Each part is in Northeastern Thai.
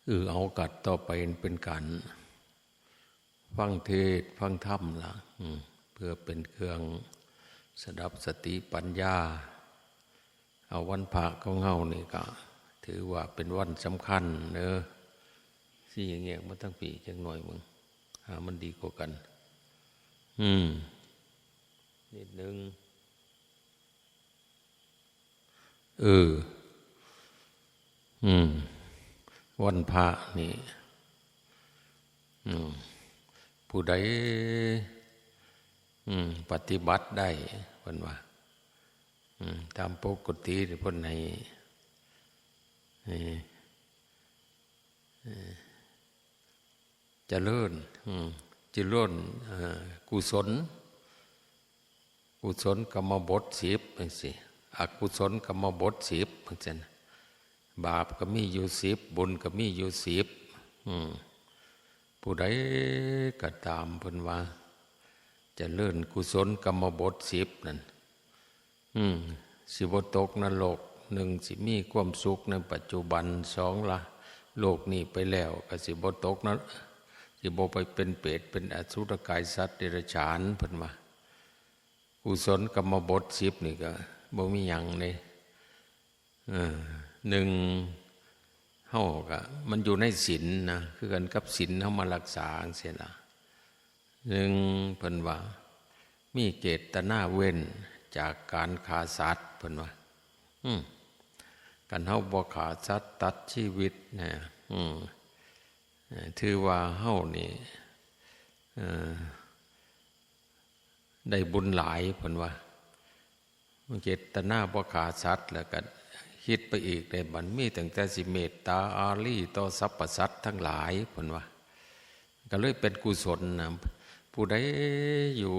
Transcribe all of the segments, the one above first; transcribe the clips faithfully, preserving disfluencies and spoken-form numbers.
เออ เอากัดต่อไปเป็นการฟังเทศน์ฟังธรรมละ อืม เพื่อเป็นเครื่องสดับสติปัญญา เอาวันพระของเฮานี่ก็ถือว่าเป็นวันสำคัญเนอะ สิแยกมาทางพี้จักหน่อยมึง หามันดีกว่ากัน อืม นิดนึง เออ อืม วันพระนี่ อืม ผู้ใด อืม ปฏิบัติได้ เพิ่นว่า อืม ตามปกตินี่เพิ่นให้ ให้ เอ่อ เจริญ อืม เจริญ เอ่อ กุศล กุศลกรรมบทสิบจังซี้ อกุศลกรรมบทสิบจังซี้นะ บาปก็มีอยู่สิบ บุญก็มีอยู่สิบ อืม ผู้ใดก็ตามเพิ่นว่า เจริญกุศลกรรมบทสิบนั่น อืม สิบ่ตกนรก หนึ่ง สิมีความสุขในปัจจุบัน สอง ละโลกนี้ไปแล้ว ก็สิบ่ตกนะ สิบ่ไปเป็นเปรต เป็นอสุรกายสัตว์เดรัจฉาน เพิ่นว่า กุศลกรรมบทสิบนี่ก็บ่มีหยังเลย เออ หนึ่ง เฮาก็ มันอยู่ในศีลนะ คือกันกับศีลเฮามารักษาจังซี้นะ หนึ่ง เพิ่นว่า มีเจตนาเว้นจากการฆ่าสัตว์ เพิ่นว่า อืม คันเฮาบ่ฆ่าสัตว์ตัดชีวิตนะ อืม เอ่อ ถือว่าเฮานี่ เอ่อ ได้บุญหลาย เพิ่นว่า เจตนาบ่ฆ่าสัตว์ แล้วก็คิดไปอีกได้ บัดมีตั้งแต่สิเมตตาอารีต่อสรรพสัตว์ทั้งหลาย เพิ่นว่า ก็เลยเป็นกุศลนะ ผู้ใดอยู่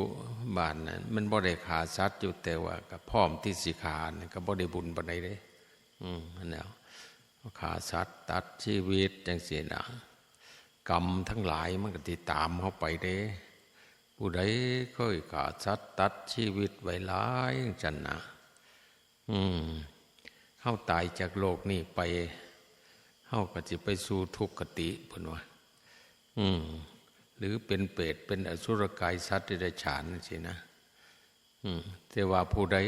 บ้านน่ะ มันบ่ได้ฆ่าสัตว์อยู่ แต่ว่าก็พร้อมที่สิฆ่าน่ะ ก็บ่ได้บุญปานใดเด้ อืม นั่นแหละ ฆ่าสัตว์ตัดชีวิตจังซี้นะ กรรมทั้งหลายมันก็ติดตามเฮาไปเด้ ผู้ใดเคยฆ่าสัตว์ตัดชีวิตไว้หลายจังซั่นนะ อืม เฮาตายจากโลกนี้ไป เฮาก็สิไปสู่ทุกขติ เพิ่นว่า อืม หรือเป็นเปรต เป็นอสุรกายสัตว์เดรัจฉานจังซี้นะ อืม แต่ว่าผู้ใด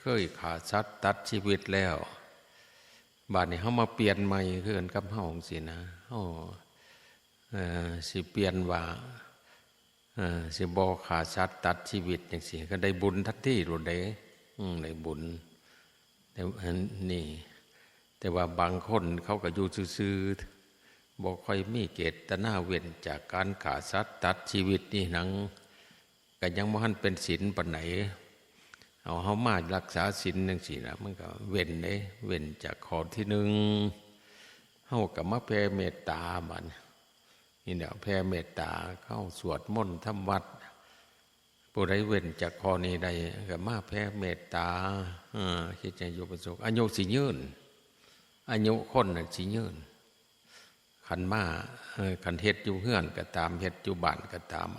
เคยฆ่าสัตว์ตัดชีวิตแล้ว บาดนี้เฮามาเปลี่ยนใหม่คือกันกับเฮาจังซี้นะ เฮา เอ่อ สิเปลี่ยนว่า เอ่อ สิบ่ฆ่าสัตว์ตัดชีวิตจังซี้ ก็ได้บุญทันทีโลดเด้ อืม ได้บุญ แต่อันนี้ แต่ว่าบางคนเขาก็อยู่ซื่อๆ บ่ค่อยมีเจตนาเว้นจากการฆ่าสัตว์ตัดชีวิตนี่หนัง ก็ยังบ่ทันเป็นศีลปานใด เอาเฮามารักษาศีลจังซี้นะ มันก็เว้นเด้ เว้นจากข้อที่หนึ่ง เฮาก็มาแผ่เมตตา บัดนี้ นี่แหละ แผ่เมตตา เฮาสวดมนต์ทำวัตร ผู้ใดเว้นจากข้อนี้ได้ ก็มาแผ่เมตตา เออ คิดจั่งอยู่เป็นสุข อายุสิยืน อายุคนน่ะสิยืน คันมา เออ คันเฮ็ดอยู่เฮือนก็ตาม เฮ็ดอยู่บ้านก็ตาม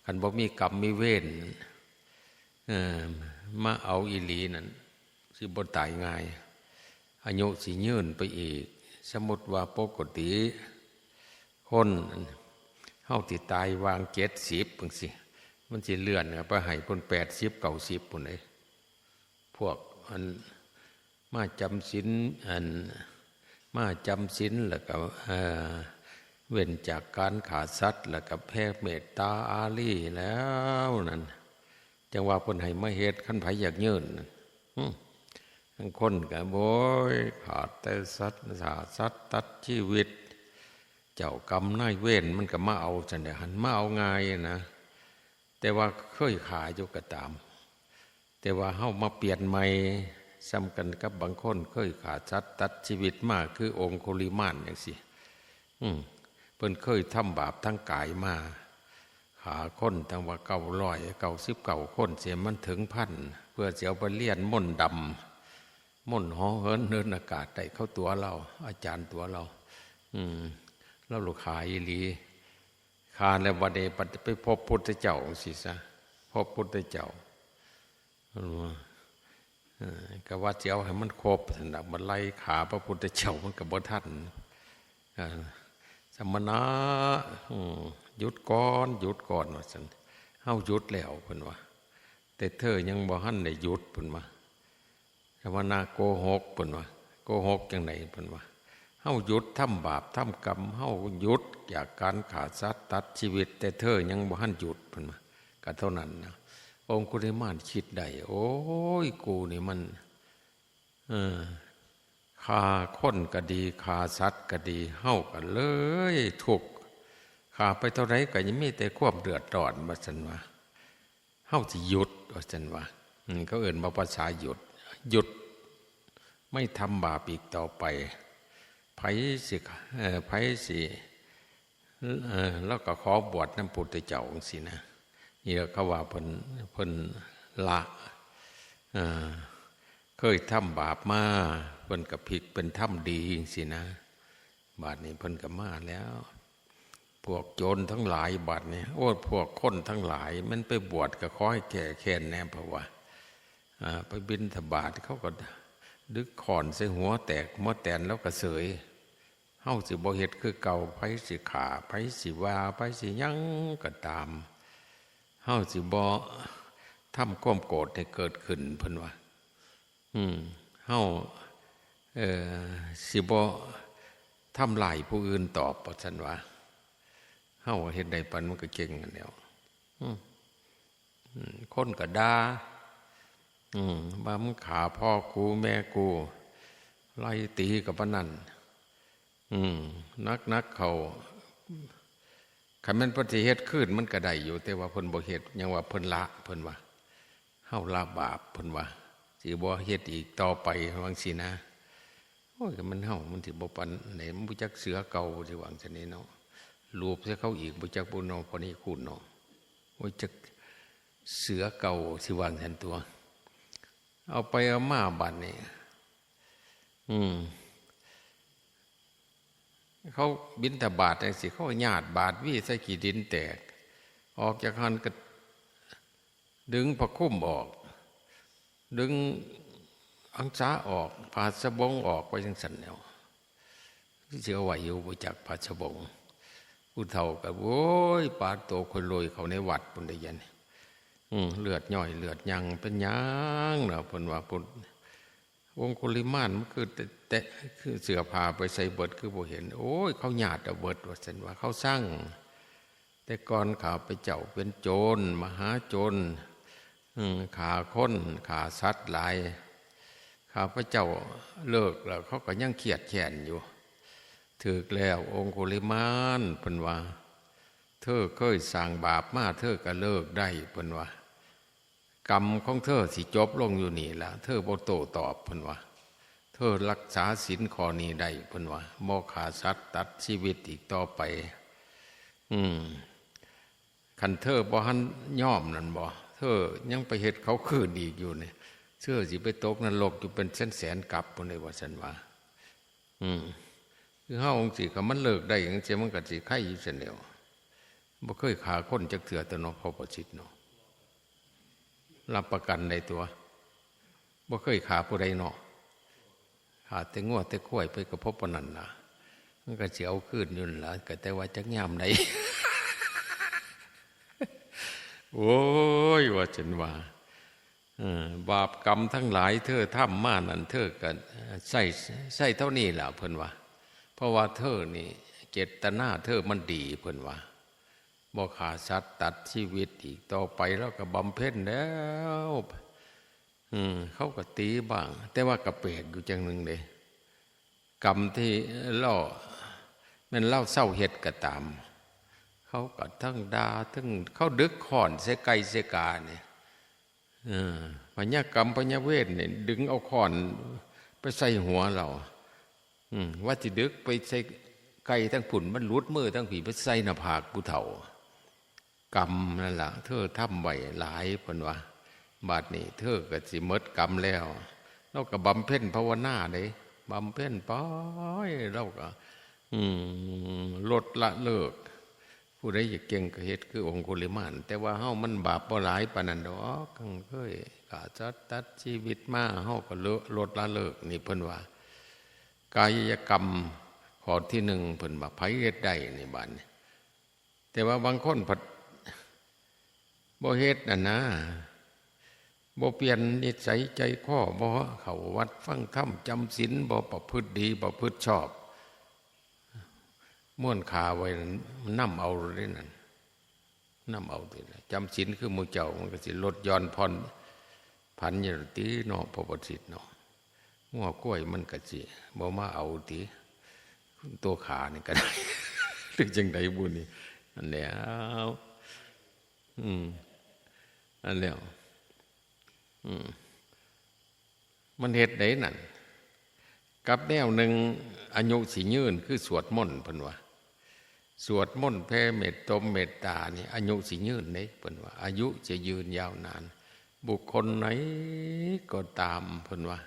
คันบ่มีกรรมมีเวร เออ มาเอาอีหลีนั่น สิบ่ตายง่าย อายุสิยืนไปอีก สมมุติว่าปกติ คนเฮาสิตายว่างเจ็ดสิบจังซี้ มันสิเลื่อนไปให้พุ้นแปดสิบ เก้าสิบพุ้นเด้ พวกอันมาจำศีล อันมาจำศีลแล้วก็ เอ่อ เว้นจากการฆ่าสัตว์ แล้วก็แผ่เมตตาอารีแล้วนั่น จั่งว่าเพิ่นให้มาเฮ็ด คันไผอยากยืน อืม บางคนก็ โอ้ย ฆ่าแต่สัตว์ ฆ่าสัตว์ตัดชีวิต เจ้ากรรมนายเวรมันก็มาเอาจั่งใด๋ หันมาเอาง่ายนะ แต่ว่าเคยฆ่าอยู่ก็ตาม แต่ว่าเฮามาเปลี่ยนใหม่ ส่ำกันกับบางคนเคยฆ่าสัตว์ตัดชีวิตมา คือองคุลิมานจังซี้ อืม เพิ่นเคยทำบาปทางกายมา ฆ่าคนตั้งว่าเก้าร้อยเก้าสิบเก้าคน เสียมันถึงพัน เพื่อสิเอาไปเรียนมนต์ดำ มนต์เหาะเหินเดินอากาศได้ เขาตั๋วลาว อาจารย์ตั๋วลาว อืม ลาวลูกฆ่าอีหลี ฆ่าแล้วบัดนี้ไปพบพุทธเจ้าจังซี้ซะ พบพุทธเจ้า เออ ก็ว่าสิเอาให้มันครบซั่นน่ะ บัดไล่ฆ่าพระพุทธเจ้ามันก็บ่ทัน อ่า สมณะ อืม หยุดก่อน หยุดก่อน ว่าซั่น เฮาหยุดแล้ว เพิ่นว่า แต่เธอยังบ่ทันได้หยุด เพิ่นว่า สมณะโกหก เพิ่นว่า โกหกจั่งใด เพิ่นว่า เฮาหยุดทำบาปทำกรรม เฮาหยุดจากการฆ่าสัตว์ตัดชีวิต แต่เธอยังบ่ทันหยุด เพิ่นว่า ก็เท่านั้นนะ องคุลิมานคิดได้ โอ้ย กูนี่มัน เออ ฆ่าคนก็ดี ฆ่าสัตว์ก็ดี เฮาก็เลยทุกข์ ฆ่าไปเท่าใดก็ยังมีแต่ความเดือดร้อน ว่าซั่นว่า เฮาสิหยุด ว่าซั่นว่า อืม เขาเอิ้นว่าภาษาหยุด หยุด ไม่ทำบาปอีกต่อไป ไผสิ เอ่อ ไผสิ เอ่อ แล้วก็ขอบวชนำพุทธเจ้าจั่งซี้นะ นี่แหละเขาว่าเพิ่น เพิ่นละ เอ่อ เคยทำบาปมา เพิ่นก็พลิกเป็นทำดีจั่งซี้นะ บาดนี้เพิ่นก็มาแล้ว พวกโจรทั้งหลายบาดนี้ โอ้ พวกคนทั้งหลาย มันไปบวชก็ขอให้แก้แค้นแหน่ เพราะว่า อ่า ไปบิณฑบาตเขาก็ดึกค้อนใส่หัวแตกหัวแตน แล้วก็เสย เฮาสิบ่เฮ็ดคือเก่า ไผสิฆ่า ไผสิว่า ไผสิหยังก็ตาม เฮาสิบ่ทำความโกรธให้เกิดขึ้น เพิ่นว่า อืม เฮา เอ่อ สิบ่ทำร้ายผู้อื่นตอบ ว่าซั่นว่า เฮาเฮ็ดได้ปานมันก็เก่งกันแล้ว อืม อืม คนก็ด่า อืม ว่ามึงฆ่าพ่อกูแม่กู ไล่ตีก็ปานนั้น อืม หนักๆ เข้า คันแม่นเพิ่นสิเฮ็ดคืนมันก็ได้อยู่ แต่ว่าเพิ่นบ่เฮ็ด หยังว่าเพิ่นละ เพิ่นว่า เฮาละบาป เพิ่นว่า สิบ่เฮ็ดอีกต่อไป ว่าจั่งซี้นะ โอ้ย มันเฮา มันสิบ่ปานใด มันบ่จักเสือเก่า สิว่าจั่งซี้เนาะ ลูบใส่เขาอีก บ่จักบ่เนาะ พอนี้คุณเนาะ บ่จักเสือเก่า สิว่าจั่งซั้นตั่ว เอาไปเอามาบาดนี้ อืม เขาบิณฑบาตจั่งซี้ เขาหยาดบาตรวีใส่ขี้ดินแตก ออกจากหั้นก็ดึงผ้าคลุมออก ดึงอังสาออก ผ้าสบงออก ไปจั่งซั้นแหล้ว สิเอาไว้อยู่บ่จักผ้าสบง ผู้เฒ่าก็ โอ้ย ปาดโตคนรวยเข้าในวัดพุ้นได้ยัน อืม เลือดย้อยเลือดหยัง เป็นหยังเนาะ เพิ่นว่า พุ้น องคุลิมานมันคือแต่ แต่ คือเสื้อผ้าไปใส่เบิด คือบ่เห็น โอ้ย เขาหยาดเอาเบิด ว่าซั่นว่า เขาซัง แต่ก่อนข้าพเจ้าเป็นโจร มหาโจร อืม ฆ่าคน ฆ่าสัตว์หลาย ข้าพเจ้าเลิกแล้ว เขาก็ยังเครียดแค้นอยู่ ถูกแล้ว องคุลิมาน เพิ่นว่า เธอเคยสร้างบาปมา เธอก็เลิกได้ เพิ่นว่า กรรมของเธอสิจบลงอยู่นี่ล่ะ เธอบ่โต้ตอบ เพิ่นว่า เธอรักษาศีลข้อนี้ได้ เพิ่นว่า บ่ฆ่าสัตว์ตัดชีวิตอีกต่อไป อืม คันเธอบ่ทันยอมนั่นบ่ เธอยังไปเฮ็ดเขาคืนอีกอยู่นี่ เธอสิไปตกนรกอยู่เป็นแสนๆ กัปพุ้นเด้ ว่าซั่นว่า อืม คือเฮาจั่งซี้ คันมันเลิกได้จั่งซี้ มันก็สิไคอยู่ซั่นแหล้ว บ่เคยฆ่าคนจักเทื่อตั่วเนาะ พระประสิทธิ์เนาะ รับประกันได้ตั่ว บ่เคยฆ่าผู้ใดเนาะ ฆ่าแต่งัวแต่ควายไปก็พอปานนั้นล่ะ มันก็สิเอาคืนอยู่นั่นล่ะ ก็แต่ว่าจักยามใด โอ้ย ว่าซั่นว่า เออ บาปกรรมทั้งหลายเธอทำมานั่น เธอก็ใช้ ใช้เท่านี้แหละ เพิ่นว่า เพราะว่าเธอนี่เจตนาเธอมันดี เพิ่นว่า บ่ฆ่าสัตว์ตัดชีวิตอีกต่อไป แล้วก็บำเพ็ญแล้ว อืม เขาก็ตีบ้าง แต่ว่าก็แปลกอยู่จั่งหนึ่งเด้ กรรมที่ลาว แม่นลาวเซาเฮ็ดก็ตาม เขาก็ทั้งด่า ทั้ง เขาดึกค้อนใส่ไก่ใส่กานี่ เออ พญากรรมพญาเวรนี่ดึงเอาค้อนไปใส่หัวลาว อืม ว่าสิดึกไปใส่ไก่ทางพุ้น มันหลุดมือทางพี้ ไปใส่หน้าผากผู้เฒ่า กรรมนั่นล่ะ เธอทำไว้หลาย เพิ่นว่า บัดนี้เธอก็สิหมดกรรมแล้ว ลาวก็บำเพ็ญภาวนาเด้ บำเพ็ญไป ลาวก็ อืม ลดละเลิก ผู้ใดอยากเก่งก็เฮ็ดคือองคุลิมาน แต่ว่าเฮามันบาปบ่หลายปานนั้นดอก เคยฆ่าสัตว์ตัดชีวิตมา เฮาก็เลอะ ลดละเลิก นี่เพิ่นว่า กายกรรม ข้อที่หนึ่งเพิ่นว่า ไผเฮ็ดได้นี่บาดนี้ แต่ว่าบางคนพัดบ่เฮ็ดน่ะนะ บ่เปลี่ยนนิสัยใจคอ บ่เข้าวัดฟังธรรม จำศีล บ่ประพฤติดี ประพฤติชอบ ม่วนขาไว้นั่น มันนำเอาเลยนั่น นำเอาติล่ะ จำศีลคือหมู่เจ้า มันก็สิลดหย่อนผ่อนผันอยู่ติเนาะ พระประสิทธิ์เนาะ งัวควายมันก็สิบ่มาเอาติ ตัวขานี่ก็ได้ หรือจั่งใดบุนี่ อันแล้ว อืม อันแล้ว อืม มันเฮ็ดได้นั่น กับแนวหนึ่ง อายุสิยืน คือสวดมนต์เพิ่นว่า สวดมนต์แผ่เมตตงเมตตานี่ อายุสิยืนเด้ เพิ่นว่า อายุจะยืนยาวนาน บุคคลไหนก็ตาม เพิ่นว่า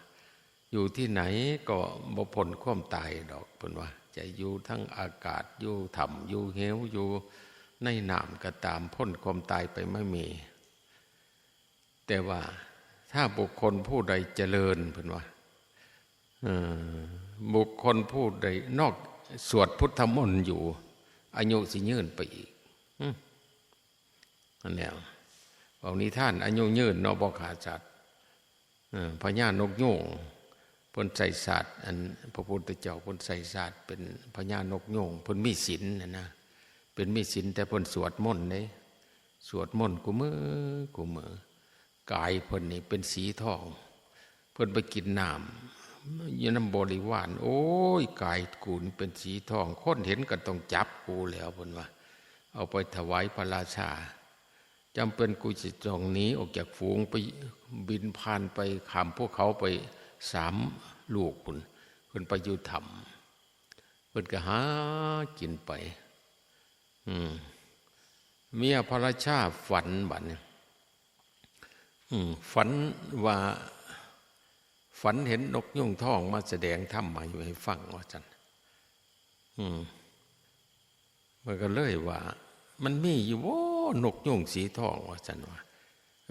อยู่ที่ไหนก็บ่พ้นความตายดอก เพิ่นว่า จะอยู่ทั้งอากาศ อยู่ถ้ำ อยู่เหว อยู่ในน้ำก็ตาม พ้นความตายไปไม่มี แต่ว่าถ้าบุคคลผู้ใดเจริญ เพิ่นว่า เอ่อ บุคคลผู้ใดนอก สวดพุทธมนต์อยู่ อายุสิยืนไปอีก อืม อันเนี้ย เว้านิทานอายุยืนเนาะ บ่ฆ่าสัตว์ เอ่อ พญานกยูง เพิ่นใส่ศาสตร์ อันพระพุทธเจ้าเพิ่นใส่ศาสตร์เป็นพญานกยูง เพิ่นมีศีลน่ะนะ เพิ่นมีศีล แต่เพิ่นสวดมนต์เด้ สวดมนต์คู่มื้อคู่มื้อ กายเพิ่นนี่เป็นสีทอง เพิ่นไปกินน้ำอยู่นำบริวาร โอ้ย กายกูนี่เป็นสีทอง คนเห็นก็ต้องจับกูแล้ว เพิ่นว่า เอาไปถวายพระราชา จำเป็นกูสิต้องหนีออกจากฝูง ไปบินผ่านไปข้ามภูเขาไปสามลูกพุ้น ขึ้นไปอยู่ถ้ำ เพิ่นก็หากินไป อืม เมียพระราชาฝันบัดนี้ อืม ฝันว่า ฝันเห็นนกยูงทองมาแสดงธรรมให้ฟัง ว่าซั่น อืม มันก็เลยว่า มันมีอยู่บ่ นกยูงสีทอง ว่าซั่นว่า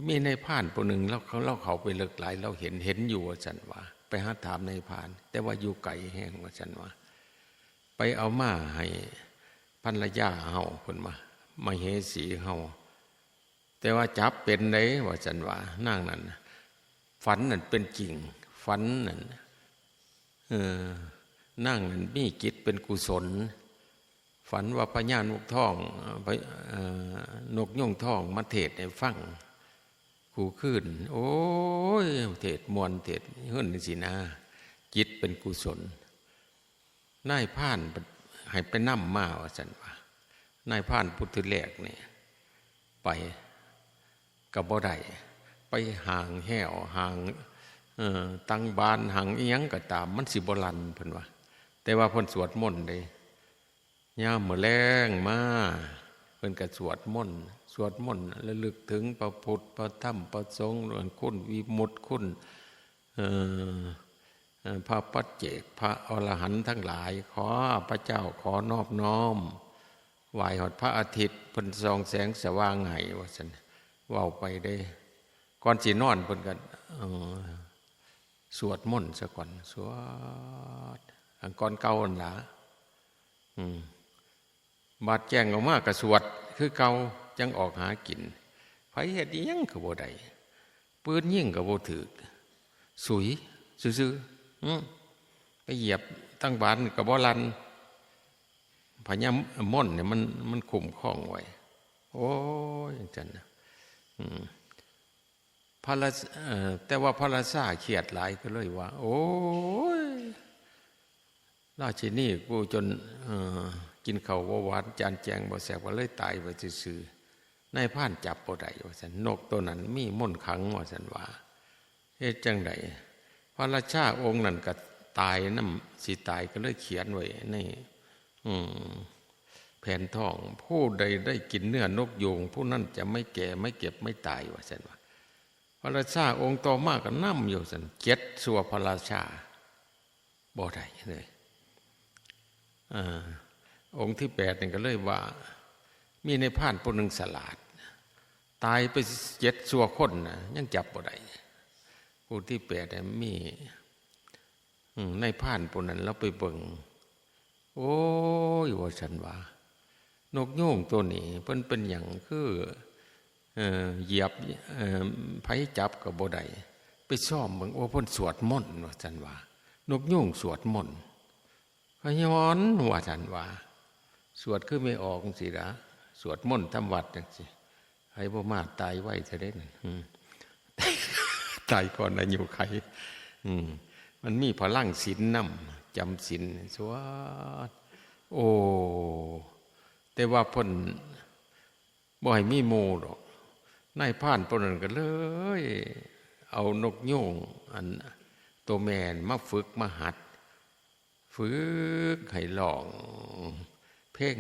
มีนายพรานผู้หนึ่ง ลาว ลาวเข้าไปเลิกหลาย ลาวเห็น เห็นอยู่ ว่าซั่นว่า ไปหาถามนายพราน แต่ว่าอยู่ไกลแฮง ว่าซั่นว่า ไปเอามาให้ภรรยาเฮา เพิ่นว่า มเหสีเฮา แต่ว่าจับเป็นเด้ ว่าซั่นว่า นางนั้น ฝันนั้นเป็นจริง ฝันนั้น เออ นางนั้นมีจิตเป็นกุศล ฝันว่าพญานกทอง เอ่อ พะ- เอ่อ นกยูงทองมาเทศน์ให้ฟัง คู่คืน โอ้ย เทศน์ม่วน เทศน์เฮิ้นจั่งซี้นะ จิตเป็นกุศล นายพรานให้ไปนำมา ว่าซั่นว่า นายพรานผู้ที่แรกนี่ ไปก็บ่ได้ ไปห้างแห้ว ห้าง เอ่อ ตังบาน ห้างอิหยังก็ตาม มันสิบ่ลั่น เพิ่นว่า แต่ว่าเพิ่นสวดมนต์เด้ ยามมื้อแลงมา เพิ่นก็สวดมนต์ สวดมนต์ระลึกถึงพระพุทธ พระธรรม พระสงฆ์ คุณวิมุตติคุณ เอ่อ เอ่อ พระปัจเจก พระอรหันต์ทั้งหลาย ขอพระเจ้า ขอนอบน้อม ไหว้ฮอดพระอาทิตย์ เพิ่นส่องแสงสว่างให้ ว่าซั่น เว้าไปเด้ ก่อนสินอนเพิ่นก็ เอ่อ สวดมนต์ซะก่อน สวด อันก่อนเก่านั่นล่ะ อืม บาดแจ้งออกมาก็สวดคือเก่า จั่งออกหากิน ไผเฮ็ดอิหยังก็บ่ได้ ปืนยิงก็บ่ถืก สุยซื่อๆ อืม ไปเหยียบตังบานก็บ่ลั่น พญามนต์เนี่ยมัน มันคุ้มครองไว้ โอ้ย จั่งซั่นนะ อืม พระราช- เอ่อ แต่ว่าพระราชาเครียดหลายก็เลยว่า โอ้ย ราชินีกูจน เอ่อ กินข้าวบ่หวาน จานแจงบ่แซ่บ ก็เลยตายไปซื่อๆ นายพรานจับบ่ได้ ว่าซั่น นกตัวนั้นมีมนต์ขลัง ว่าซั่นว่า เฮ็ดจั่งใด พระราชาองค์นั้นก็ตายนำ สิตายก็เลยเขียนไว้ใน อืม แผ่นทอง ผู้ใดได้กินเนื้อนกยูง ผู้นั้นจะไม่แก่ ไม่เจ็บ ไม่ตาย ว่าซั่นว่า พระราชาองค์ต่อมาก็นำอยู่ซั่น เจ็ดชั่วพระราชา บ่ได้เลย อ่า องค์ที่แปดนี่ก็เลยว่า มีนายพรานผู้หนึ่งฉลาด ตายไปเจ็ดชั่วคนนะ ยังจับบ่ได้ ผู้ที่แปดเนี่ยมี อืม นายพรานผู้นั้นลาวไปเบิ่ง โอ้ย ว่าซั่นว่า นกยูงตัวนี้เพิ่นเป็นหยังคือ เอ่อ เหยียบ เอ่อ ไผจับก็บ่ได้ ไปซ่อมเบิ่ง โอ้ เพิ่นสวดมนต์ ว่าซั่นว่า นกยูงสวดมนต์ ขย้อน ว่าซั่นว่า สวดคือแม่ออกจั่งซี้ล่ะ สวดมนต์ทำวัดจั่งซี้ ไผบ่มาตายไวแท้เด้นั่น อืม ตายก่อนอายุไข อืม มันมีพลังศีลนำ จำศีล สวด โอ้ แต่ว่าเพิ่นบ่ให้มีหมู่ดอก นายพรานพวกนั้นก็เลย เอานกยูงอัน ตัวแม่มาฝึกมาหัด ฝึกให้ร้องเพลง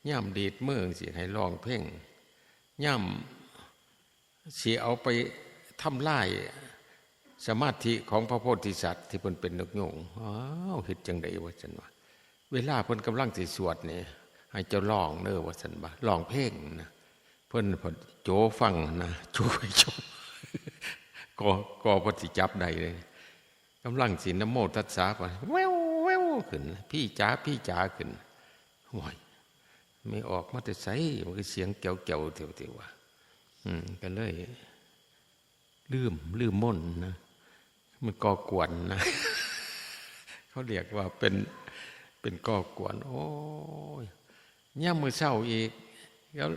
ยามดีดมือสิให้ร้องเพลง ยามสิเอาไปทำลายสมาธิของพระโพธิสัตว์ที่เพิ่นเป็นนกยูง อ้าว เฮ็ดจั่งใด ว่าซั่นว่า เวลาเพิ่นกำลังสิสวดนี่ ให้เจ้าร้องเด้อ ว่าซั่นว่า ร้องเพลงนะ เพิ่นพอโจฟังนะ โจไปโจ ก็ ก็เพิ่นสิจับได้เลย กำลังสินะโมตัสสะไป แว่วแว่วขึ้น พี่จ๋า พี่จ๋าขึ้น โอ้ย ไม่ออกมาแต่ไส มันคือเสียงแจ๋วๆ แถวๆ ว่า อืม ก็เลย ลืม ลืมมนต์นะ มันก่อกวนนะ เขาเรียกว่าเป็น เป็นก่อกวน โอ้ย ยามมื้อเช้าอีก แล้ว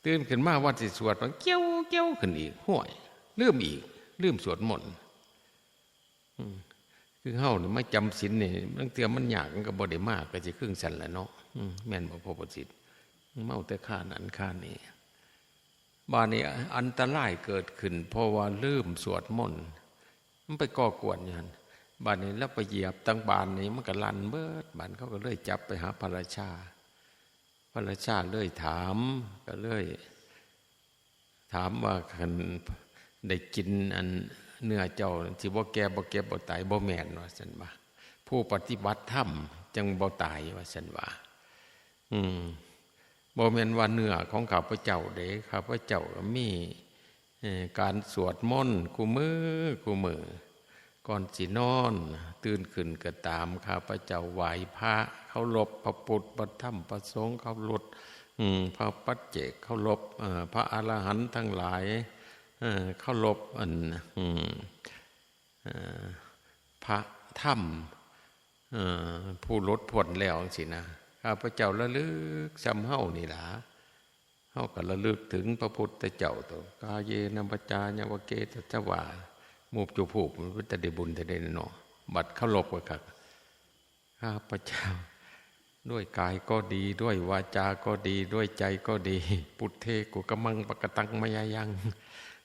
ตื่นขึ้นมาว่าสิสวด มันเกี้ยวเกี้ยวขึ้นอีก ห้วย ลืมอีก ลืมสวดมนต์ อืม คือเฮานี่มาจำศีลนี่ บางเทื่อมันยาก มันก็บ่ได้มา ก็สิคือจั่งซั้นแหละเนาะ อืม แม่นบ่ พ่อประสิทธิ์ เมาแต่คานั้นคานี้ บาดนี้อันตรายเกิดขึ้น เพราะว่าลืมสวดมนต์ มันไปก่อกวนอยู่หั่น บาดนี้ลาวไปเหยียบตังบานนี่ มันก็ลั่นเบิด บาดเขาก็เลยจับไปหาพระราชา พระราชาเลยถาม ก็เลย ถามว่า คันได้กินอันเนื้อเจ้าสิบ่แก่บ่เจ็บบ่ตาย บ่แม่น ว่าซั่นว่า ผู้ปฏิบัติธรรมจั่งบ่ตาย ว่าซั่นว่า อืม บ่แม่นว่าเนื้อของข้าพเจ้าเด้ ข้าพเจ้าก็มี เอ่อ การสวดมนต์คู่มื้อคู่มื้อ ก่อนสินอน ตื่นขึ้นก็ตาม ข้าพเจ้าไหว้พระ เคารพพระพุทธ พระธรรม พระสงฆ์ เคารพ อืม พระปัจเจก เคารพ เอ่อ พระอรหันต์ทั้งหลาย เอ่อ เคารพ อัน อืม เอ่อ พระธรรม เอ่อ ผู้หลุดพ้นแล้วจั่งซี้นะ ข้าพเจ้าระลึกส่ำเฮานี่ล่ะ เฮาก็ระลึกถึงพระพุทธเจ้าตัว กาเยนะวาจานะวะเกสะวา มูบจูบผูบ มันเป็นตาได้บุญแท้เด้เนาะ บัดเคารพก็คัก ข้าพเจ้า ด้วยกายก็ดี ด้วยวาจาก็ดี ด้วยใจก็ดี ปุทเทกุกัมมังปะกะตังมะยายัง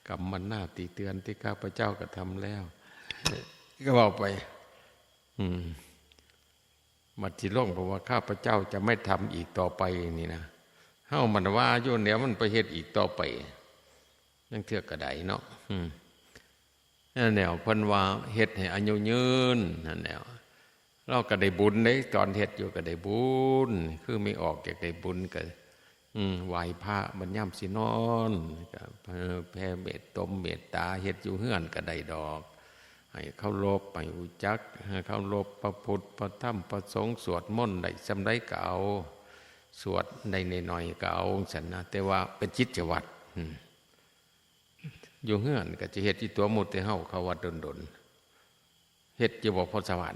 กัมมนาติเตือนที่ข้าพเจ้ากระทำแล้ว ก็เว้าไป อืม บัดสิลง เพราะว่าข้าพเจ้าจะไม่ทำอีกต่อไปนี่นะ เฮามันว่าอยู่แล้ว มันไปเฮ็ดอีกต่อไป จั่งเทื่อก็ได้เนาะ อืม นั่นแหละ เพิ่นว่าเฮ็ดให้อายุยืน นั่นแหละ ลาวก็ได้บุญเด้ ตอนเฮ็ดอยู่ก็ได้บุญ คือไม่ออกอยากได้บุญก็ อืม ไหว้พระบัดยามสินอน ก็ เอ่อ แผ่เมตตมเมตตา เฮ็ดอยู่เฮือนก็ได้ดอก ให้เคารพ ให้รู้จัก ให้เคารพพระพุทธ พระธรรม พระสงฆ์ สวดมนต์ได้ส่ำใดก็เอา สวดได้น้อยๆก็เอา จั่งซั้นนะ แต่ว่าเป็นกิจวัตร อืม อยู่เฮือนก็จะเฮ็ดอยู่ตัว หมู่แต่เฮาเข้าวัดดนๆ เฮ็ดอยู่บ่ พ่อสว่าน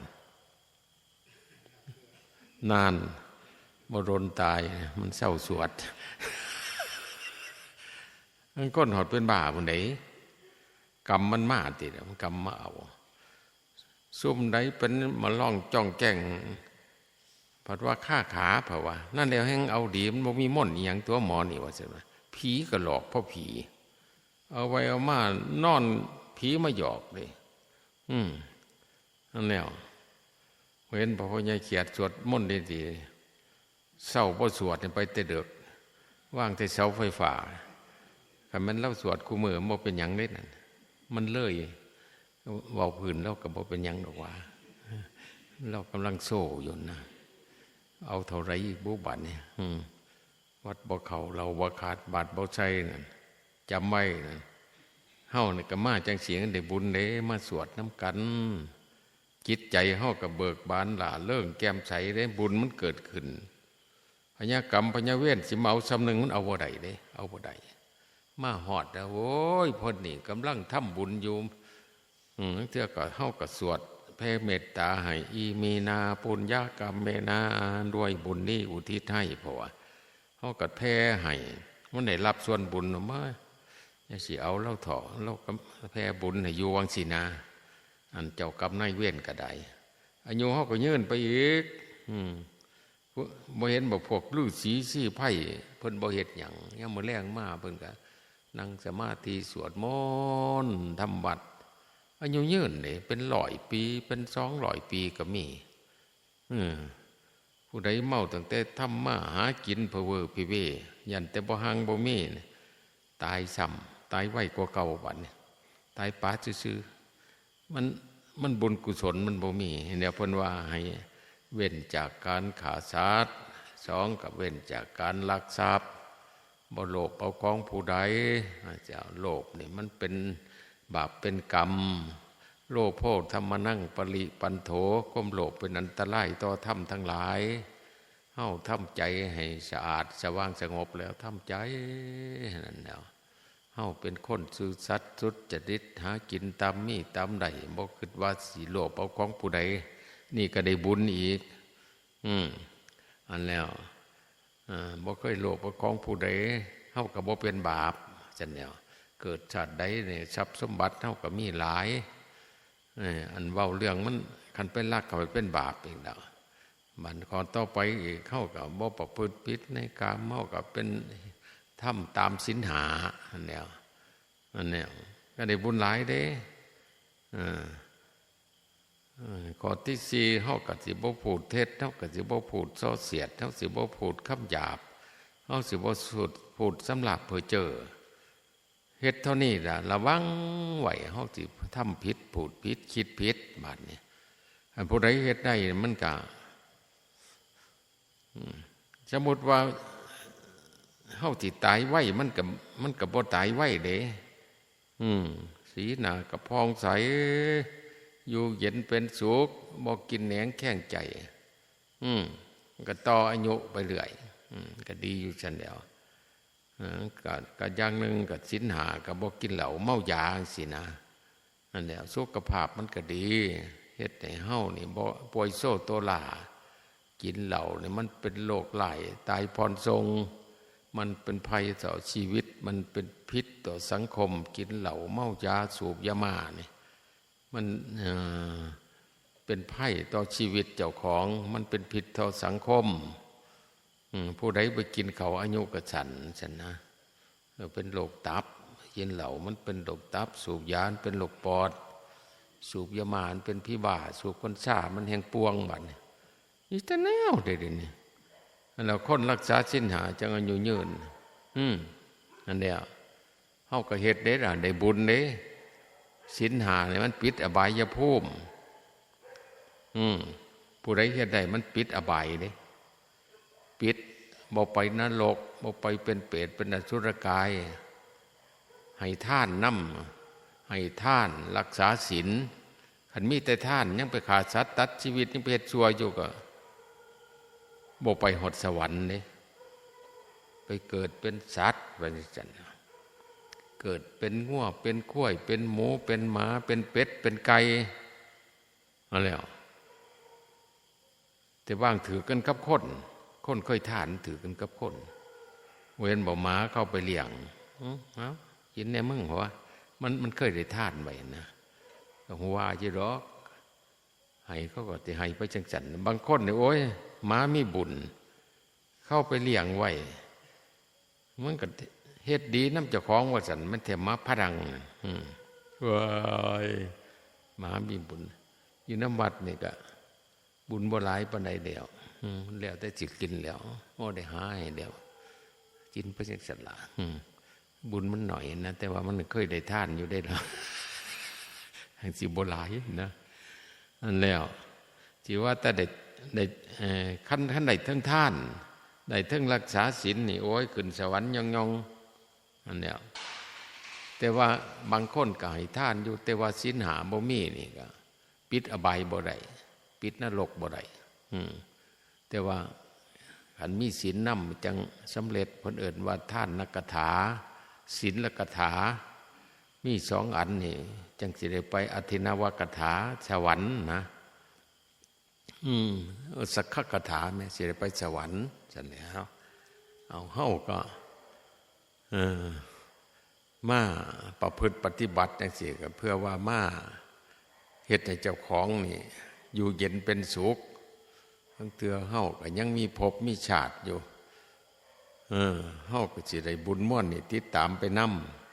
นาน บ่โดนตาย มันเซาสวด มันคนฮอดเป็นบ้าพุ้นเด้ กรรมมันมาติ มันกรรมมาเอา ซุมใดเป็นมาลองจ้องแจ้ง เพิ่นว่าคาขา เพิ่นว่า นั่นแล้วแฮ่งเอาดี มันบ่มีมนต์อีหยังตัวหมอนี่ ว่าซั่นว่า ผีก็หลอกเพราะผี เอาไปเอามานอน ผีมาหยอกเด้ อืม นั่นแล้ว เห็นพระพ่อใหญ่เขียดสวดมนต์ดีๆ เช้าบ่สวดนี่ไปแต่ดึก วางแต่เสาไฟฟ้า คันแม่นลาวสวดคู่มื้อมันบ่เป็นหยังเด้นั่น มันเลย เว้าพื้นลาวก็บ่เป็นหยังดอกว่า ลาวกำลังโซอยู่นะ เอาเท่าใดอีกบุบัดนี่ อืม วัดบ่เข้า เหล้าบ่ขาด บาตรบ่ใส่นั่น จำไว้นั่น เฮานี่ก็มาจั่งซี้ ได้บุญเด้ มาสวดนำกัน จิตใจเฮาก็เบิกบานหล่าเริงแจ่มใสเด้ บุญมันเกิดขึ้น พยากรรมพยาเวรสิมาเอาส่ำหนึ่งมันเอาบ่ได้เด้ เอาบ่ได้ มาฮอดแล้ว โอ้ย เพิ่นนี่กำลังทำบุญอยู่ อืม เทื่อก็เฮาก็สวดแผ่เมตตาให้ อิมินา ปุญญกรรมเมนา ด้วยบุญนี้อุทิศให้ เพราะว่าเฮาก็แผ่ให้ มันได้รับส่วนบุญมา อย่าสิเอาลาวเถาะ ลาวก็แผ่บุญให้อยู่ ว่าจั่งซี้นะ อันเจ้ากรรมนายเวรก็ได้ อายุเฮาก็ยืนไปอีก อืม ผู้ บ่เห็นบ่ พวกฤๅษีชีไพร เพิ่นบ่เฮ็ดหยัง ยามมื้อแลงมาเพิ่นก็นั่งสมาธิสวดมนต์ทำวัตร อายุยืนเด้ เป็นร้อยปี เป็นสองร้อยปีก็มี เออ ผู้ใดเมาตั้งแต่ทำมาหากินเพอเวอพิเว ย่านแต่บ่หังบ่มี ตายซ้ำ ตายไวกว่าเก่าบัดนี้ ตายป๋าซื่อๆ มัน มันบุญกุศลมันบ่มี เนี่ยเพิ่นว่าให้เว้นจากการฆ่าสัตว์ สองก็เว้นจากการลักทรัพย์ บ่โลภเอาของผู้ใด จะโลภนี่มันเป็นบาปเป็นกรรม โลภโภธัมมนังปริปันโถ ความโลภเป็นอันตรายต่อธรรมทั้งหลาย เฮาทำใจให้สะอาดสว่างสงบแล้ว ทำใจนั่นแหล้ว เฮาเป็นคนซื่อสัตย์สุจริต หากินตามมีตามได้ บ่คิดว่าสิโลภเอาของผู้ใด นี่ก็ได้บุญอีก อืม อันแล้ว อ่า บ่เคยโลภเอาของผู้ใด เฮาก็บ่เป็นบาป ซั่นแหล้ว เกิดชาติใดนี่ทรัพย์สมบัติเฮาก็มีหลาย เออ อันเว้าเรื่องมัน คันไปลักเข้าไปเป็นบาปอีกแล้ว บัดข้อต่อไปอีก เฮาก็บ่ประพฤติผิดในกาม เฮาก็เป็น ทำตามศีลห้า อันแหล้ว อันแหล้ว ก็ได้บุญหลายเด้ เออ เออ ข้อที่สี่ เฮาก็สิบ่พูดเท็จ เฮาก็สิบ่พูดส่อเสียด เฮาสิบ่พูดคำหยาบ เฮาสิบ่สูด พูดสำลาบเพ้อเจ้อ เฮ็ดเท่านี้ล่ะ ระวังไว้ เฮาสิทำผิด พูดผิด คิดผิด บาดนี้ อันผู้ใดเฮ็ดได้มันก็ อืม สมมุติว่าเฮาสิตายไว มันก็ มันก็บ่ตายไวเด้ อืม สีหน้าก็ผ่องใส อยู่เย็นเป็นสุข บ่กินแหนงแคลงใจ อืม มันก็ต่ออายุไปเรื่อย อืม ก็ดีอยู่ซั่นแหล้ว เออ ก็ ก็อย่างหนึ่งก็ศีลห้าก็บ่กินเหล้าเมายาจั่งซี้นะ นั่นแหละ สุขภาพมันก็ดี เฮ็ดให้เฮานี่บ่ป่วยโซโตลา กินเหล้านี่มันเป็นโรคร้าย ตายผ่อนส่ง มันเป็นภัยต่อชีวิต มันเป็นพิษต่อสังคม กินเหล้าเมายาสูบยาม่านี่ มัน เอ่อ เป็นภัยต่อชีวิตเจ้าของ มันเป็นพิษต่อสังคม อืม ผู้ใดไปกินเขาอายุก็สั้น ซั่นนะ เออ เป็นโรคตับ กินเหล้ามันเป็นโรคตับ สูบยามันเป็นโรคปอด สูบยาม่ามันเป็นผีบ้า สูบกัญชามันแฮ่งป่วงบัดนี้ มีแต่แนวเด้ เดี๋ยวนี้ อันแล้วคนรักษาศีลห้าจั่งอายุยืน อืม อันเนี้ย เฮาก็เฮ็ดเด้ล่ะ ได้บุญเด้ ศีลห้านี่มันปิดอบายภูมิ อืม ผู้ใดเฮ็ดได้มันปิดอบายเด้ ปิด บ่ไปนรก บ่ไปเป็นเปรต เป็นอสุรกาย ให้ทานนำ ให้ทาน รักษาศีล คันมีแต่ทาน ยังไปฆ่าสัตว์ตัดชีวิต ยังไปเฮ็ดชั่วอยู่ก็ บ่ไปฮอดสวรรค์เด้ ไปเกิดเป็นสัตว์ ว่าจั่งซั้น เกิดเป็นงัว เป็นควาย เป็นหมู เป็นหมา เป็นเป็ด เป็นไก่ นั่นแหละ แต่บางถือกันกับคน คนเคยทานถือกันกับคน เว้นบ่หมาเข้าไปเลี้ยง อื้อ เอา กินแน่มึง หัว มัน มันเคยได้ทานไว้นะ ก็หัวอยู่ดอก ให้เขาก็สิให้ไปจั่งซั้น บางคนนี่ โอ้ย หมามีบุญ เข้าไปเลี้ยงไว้ มันก็เฮ็ดดีนำเจ้าของว่าซั่น มันแท้หมาพะดังน่ะ อืม ว้าย หมามีบุญ อยู่นำวัดนี่ก็บุญบ่หลายปานใดแล้ว อืม แล้วแต่สิกินแล้ว โอ้ ได้หาให้แล้ว กินไปจั่งซั้นล่ะ อืม บุญมันน้อยนะ แต่ว่ามันเคยได้ทานอยู่เด้ล่ะ จั่งสิบ่หลายนะ อันแล้ว สิว่าแต่ได้ ได้ เอ่อ คัน คันได้เทิงทาน ได้เทิงรักษาศีลนี่ โอ้ย ขึ้นสวรรค์ย่องๆ อันแล้ว แต่ว่าบางคนก็ให้ทานอยู่ แต่ว่าศีลห้าบ่มีนี่ก็ ปิดอบายบ่ได้ ปิดนรกบ่ได้ อืม แต่ว่าคันมีศีลนำจั่งสำเร็จ เพิ่นเอิ้นว่าทานกถา ศีลกถา มีสองอันนี่ จั่งสิได้ไปอทินนาวกถา สวรรค์นะ อืม เออ สักขกถาแม่นสิได้ไปสวรรค์ ซั่นแหล้ว เอา เฮาก็ เออ มาประพฤติปฏิบัติจั่งซี้ ก็เพื่อว่ามาเฮ็ดให้เจ้าของนี่อยู่เย็นเป็นสุข ลางเทื่อเฮาก็ยังมีภพมีชาติอยู่ เออ เฮาก็สิได้บุญม่วนนี่ติดตามไปน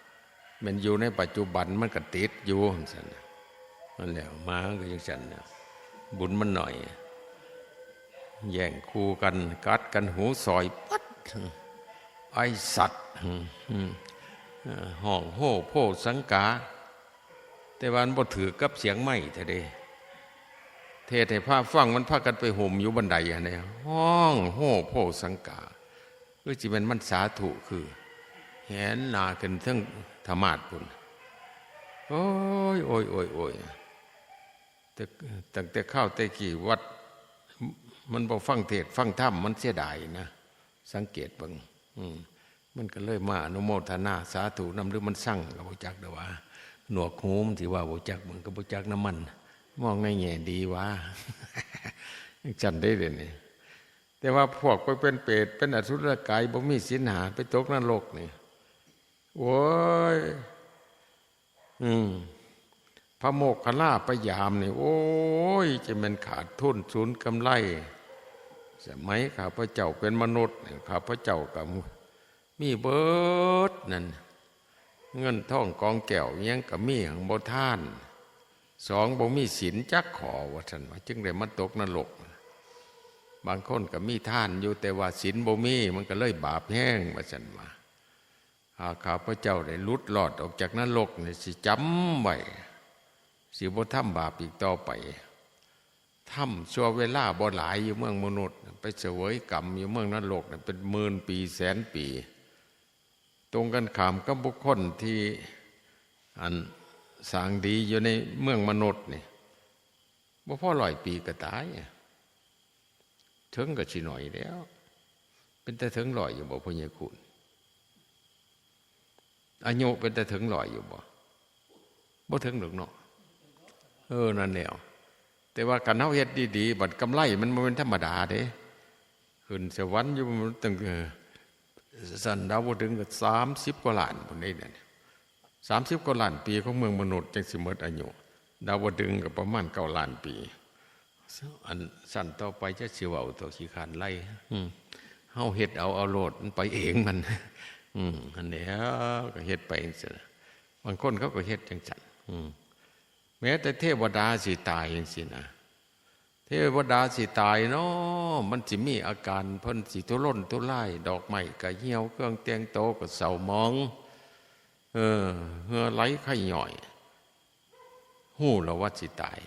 ำ แม่นอยู่ในปัจจุบันมันก็ติดอยู่จั่งซั้นน่ะ นั่นแหละ หมาก็จั่งซั้นน่ะ บุญมันน้อย แย่งคู่กัน กัดกันหูสอยปั๊ด ไอ้สัตว์ อืม เอ่อ ฮ้องโฮโพสังกา แต่ว่ามันบ่ถืกกับเสียงไม้แท้เด้ เทศน์ให้พระฟัง มันพากันไปห่มอยู่บันไดหั่นเด้ ฮ้องโฮโพสังกา คือสิแม่นมันสาธุ คือแหนหน้าขึ้นเทิงธรรมาสน์พุ้น โอ้ย โอ้ย โอ้ย โอ้ย แต่ ตั้งแต่คราวแต่กี้วัด มันบ่ฟังเทศน์ฟังธรรม มันเสียดายนะ สังเกตเบิ่ง อืม มันก็เลยมาอนุโมทนาสาธุนำ หรือมันซังก็บ่จักเด้อว่า หนวกหูมันสิว่าบ่จัก มันก็บ่จักนำมัน มองในแง่ดีว่า จั่งซั้นเด้เดี๋ยวนี้ แต่ว่าพวกไปเป็นเปรต เป็นอสุรกาย บ่มีศีลห้า ไปตกนรกนี่ โอ้ย อืม พระโมคคัลลาไปยามนี่ โอ้ย จะแม่นขาดทุนสูญกำไร สมัยข้าพเจ้าเป็นมนุษย์นี่ ข้าพเจ้าก็มีเบิดนั่น เงินทองกองแก้วอิหยังก็มี หั้งบ่ทาน สอง บ่มีศีลจักข้อ ว่าซั่นว่า จึงได้มาตกนรก บางคนก็มีทานอยู่ แต่ว่าศีลบ่มี มันก็เลยบาปแฮง ว่าซั่นว่า หากข้าพเจ้าได้หลุดรอดออกจากนรกนี่ สิจำไว้ สิบ่ทำบาปอีกต่อไป ทำชั่วเวลาบ่หลายอยู่เมืองมนุษย์ ไปเสวยกรรมอยู่เมืองนรกนี่ เป็นหมื่นปีแสนปี ตรงกันข้ามกับบุคคลที่ อัน สร้างดีอยู่ในเมืองมนุษย์นี่ บ่พอร้อยปีก็ตาย เถิงก็สิน้อยแล้ว เป็นตาเถิงร้อยอยู่บ่ พ่อใหญ่คูณ อายุเป็นตาเถิงร้อยอยู่บ่ บ่เถิงดอกเนาะ เออ นั่นแหล้ว แต่ว่าคันเฮาเฮ็ดดีๆ บัดกำไรมันบ่แม่นธรรมดาเด้ ขึ้นสวรรค์อยู่ตั้ง เอ่อ ชั้นดาวดึงส์ก็สามสิบกว่าล้านพุ้นเด้ นั่น สามสิบกว่าล้านปีของเมืองมนุษย์จั่งสิหมดอายุ ดาวดึงส์ก็ประมาณเก้าล้านปี อันชั้นต่อไปจักสิเว้าต่อ ขี้คร้านไล่ อืม เฮาเฮ็ดเอา เอาโลด มันไปเองมัน อืม อันนี้ก็เฮ็ดไปจั่งซี้นะ บางคนเขาก็เฮ็ดจั่งซั้น อืม แม้แต่เทวดาสิตายจั่งซี้นะ เทวดาสิตายเนาะ มันสิมีอาการ เพิ่นสิทุรนทุราย ดอกไม้ก็เหี่ยว เครื่องแต่งตัวก็เศร้าหมอง เออ เหงื่อไหลไข้ย่อย ฮู้แล้วว่าสิตาย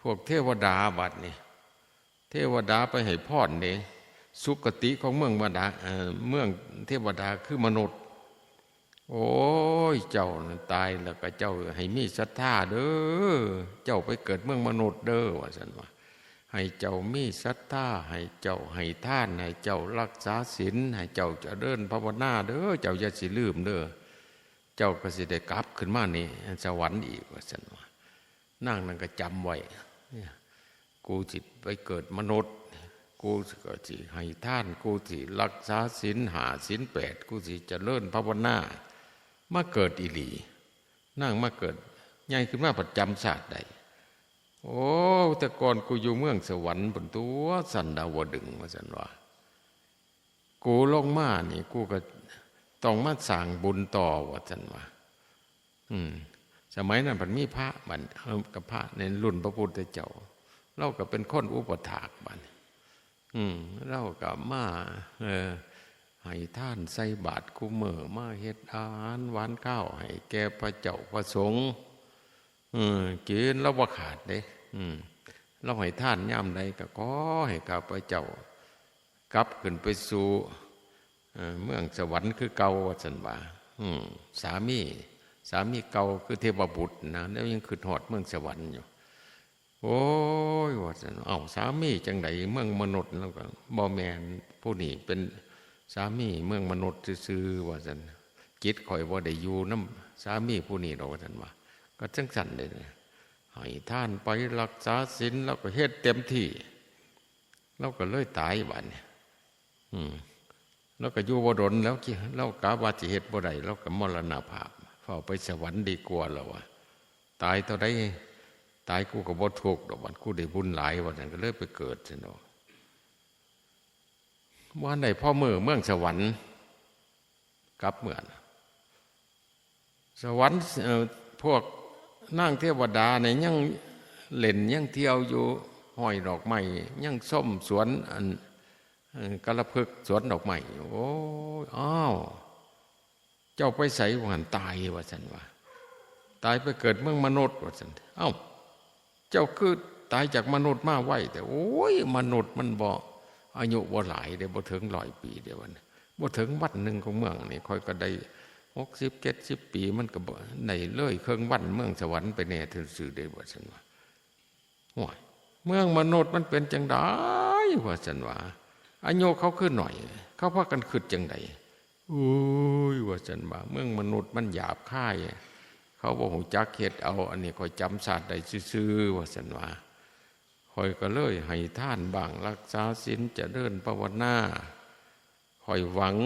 พวกเทวดาบัดนี้ เทวดาไปให้พรเด้ สุคติของเมืองบาดา เอ่อ เมืองเทวดาคือมนุษย์ โอ้ย เจ้านั้นตายแล้วก็เจ้าให้มีศรัทธาเด้อ เจ้าไปเกิดเมืองมนุษย์เด้อ ว่าซั่นว่า ให้เจ้ามีศรัทธา ให้เจ้าให้ทาน ให้เจ้ารักษาศีล ให้เจ้าเจริญภาวนาเด้อ เจ้าอย่าสิลืมเด้อ เจ้าก็สิได้กลับขึ้นมานี่สวรรค์อีก ว่าซั่นว่า นางนั้นก็จำไว้ เนี่ย กูสิไปเกิดมนุษย์ กูก็สิให้ทาน กูสิรักษาศีลห้าศีลแปด กูสิเจริญภาวนา มาเกิดอีหลี นางมาเกิด ใหญ่ขึ้นมาประจำชาติได้ โอ้ แต่ก่อนกูอยู่เมืองสวรรค์พุ้นตั๊ว ชั้นดาวดึงส์ ว่าซั่นว่า กูลงมานี่ กูก็ต้องมาสร้างบุญต่อ ว่าซั่นว่า อืม สมัยนั้นเพิ่นมีพระบัด เออ กับพระในรุ่นพระพุทธเจ้า ลาวก็เป็นคนอุปถากบัด อืม ลาวก็มา เออ ให้ทานใส่บาตรคู่มื้อ มาเฮ็ดอาหารหวานคาวให้แก่พระเจ้าพระสงฆ์ เออ กินลาวบ่ขาดเด้ อืม ลาวให้ทานยามใดก็ขอให้ข้าพเจ้า กลับขึ้นไปสู่ เอ่อ เมืองสวรรค์คือเก่า ว่าซั่นว่า อืม สามี สามีเก่าคือเทพบุตรนะ แล้วยังคิดฮอดเมืองสวรรค์อยู่ โอ้ย ว่าซั่น เอ้า สามีจั่งใดเมืองมนุษย์ แล้วก็ บ่แม่น ผู้นี้เป็นสามีเมืองมนุษย์ซื่อๆ ว่าซั่น จิตข่อยบ่ได้อยู่นำสามีผู้นี้ดอก ว่าซั่นว่า ก็จั่งซั่นเด้ ให้ทานไป รักษาศีล แล้วก็เฮ็ดเต็มที่ แล้วก็เลยตายบัดนี้ อืม แล้วก็อยู่บ่ดนแล้ว ลาวกะว่าสิเฮ็ดบ่ได้ ลาวก็มรณภาพ ฟ้าวไปสวรรค์ดีกว่า ลาวว่า ตายเท่าใด ตายกูก็บ่ทุกข์ดอก บัดกูได้บุญหลาย ว่าซั่น ก็เลยไปเกิดซั่นดอก บ่ทันได้พอมื้อเมืองสวรรค์ กลับเมือง สวรรค์ เอ่อ พวกนางเทวดาเนี่ยยังเล่นยังเที่ยวอยู่ ห้อยดอกไม้ ยังชมสวนอัน เอ่อ กาลพฤกษ์ สวนดอกไม้อยู่ โอ้ย อ้าว เจ้าไปไส ว่าหั่น ตาย ว่าซั่นว่า ตายไปเกิดเมืองมนุษย์ ว่าซั่น เอ้า เจ้าคือตายจากมนุษย์มาไวแท้ โอ้ย มนุษย์มันบ่ อายุบ่หลายเด้ บ่ถึงร้อยปีเด้ ว่าซั่น บ่ถึงวันหนึ่งของเมืองนี่ ข้อยก็ได้หกสิบ เจ็ดสิบปี มันก็บ่ได้เลยครึ่งวันเมืองสวรรค์ไปแน่ซื่อๆ เด้ ว่าซั่นว่า โอ้ย เมืองมนุษย์มันเป็นจั่งใด ว่าซั่นว่า อายุเขาคือน้อย เขาพากันคิดจั่งใด โอ้ย ว่าซั่นว่า เมืองมนุษย์มันหยาบคาย เขาบ่ฮู้จักเฮ็ดเอา อันนี้ข้อยจำชาติได้ซื่อๆ ว่าซั่นว่า ข้อยก็เลยให้ทานบ้าง รักษาศีล เจริญภาวนา ข้อยหวัง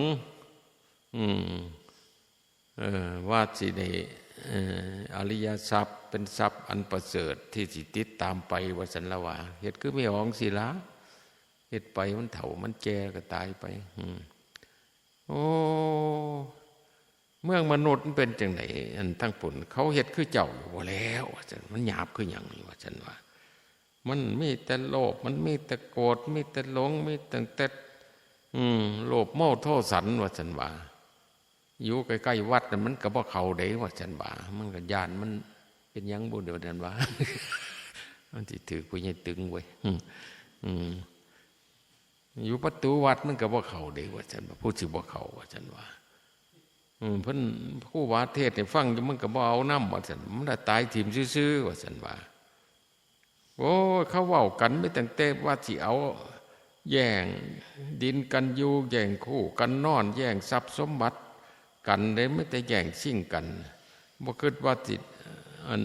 อืม เออ ว่าสิได้ เอ่อ อริยทรัพย์ เป็นทรัพย์อันประเสริฐที่สิติดตามไป ว่าซั่นละว่า เฮ็ดคือแม่อองสิละ เฮ็ดไปมันเฒ่ามันแก่ก็ตายไป อืม โอ้ เมืองมนุษย์มันเป็นจั่งใด อันทางพุ้นเขาเฮ็ดคือเจ้าอยู่บ่แล้ว ว่าซั่น มันหยาบคือหยัง ว่าซั่นว่า มันมีแต่โลภ มันมีแต่โกรธ มีแต่หลง มีตั้งแต่ อืม โลภโมโทสัน ว่าซั่นว่า อยู่ใกล้ๆวัดน่ะมันก็บ่เข้าเด้ ว่าซั่นว่า มันก็ย้านมันเป็นหยังบุ เดี๋ยวนั้นว่า มันสิถืกผู้ใหญ่ตึงเว้ย อืม อืม อยู่ประตูวัดมันก็บ่เข้าเด้ ว่าซั่นว่า ผู้สิบ่เข้า ว่าซั่นว่า อืม เพิ่นครูบาเทศน์ให้ฟังอยู่ มันก็บ่เอานำ ว่าซั่น มันละตายถิ่มซื่อๆ ว่าซั่นว่า โอ้ย เขาเว้ากันมีตั้งแต่ว่าสิเอา แย่งดินกันอยู่ แย่งคู่กันนอน แย่งทรัพย์สมบัติกันเด้ มีแต่แย่งชิงกัน บ่คิดว่าสิ อัน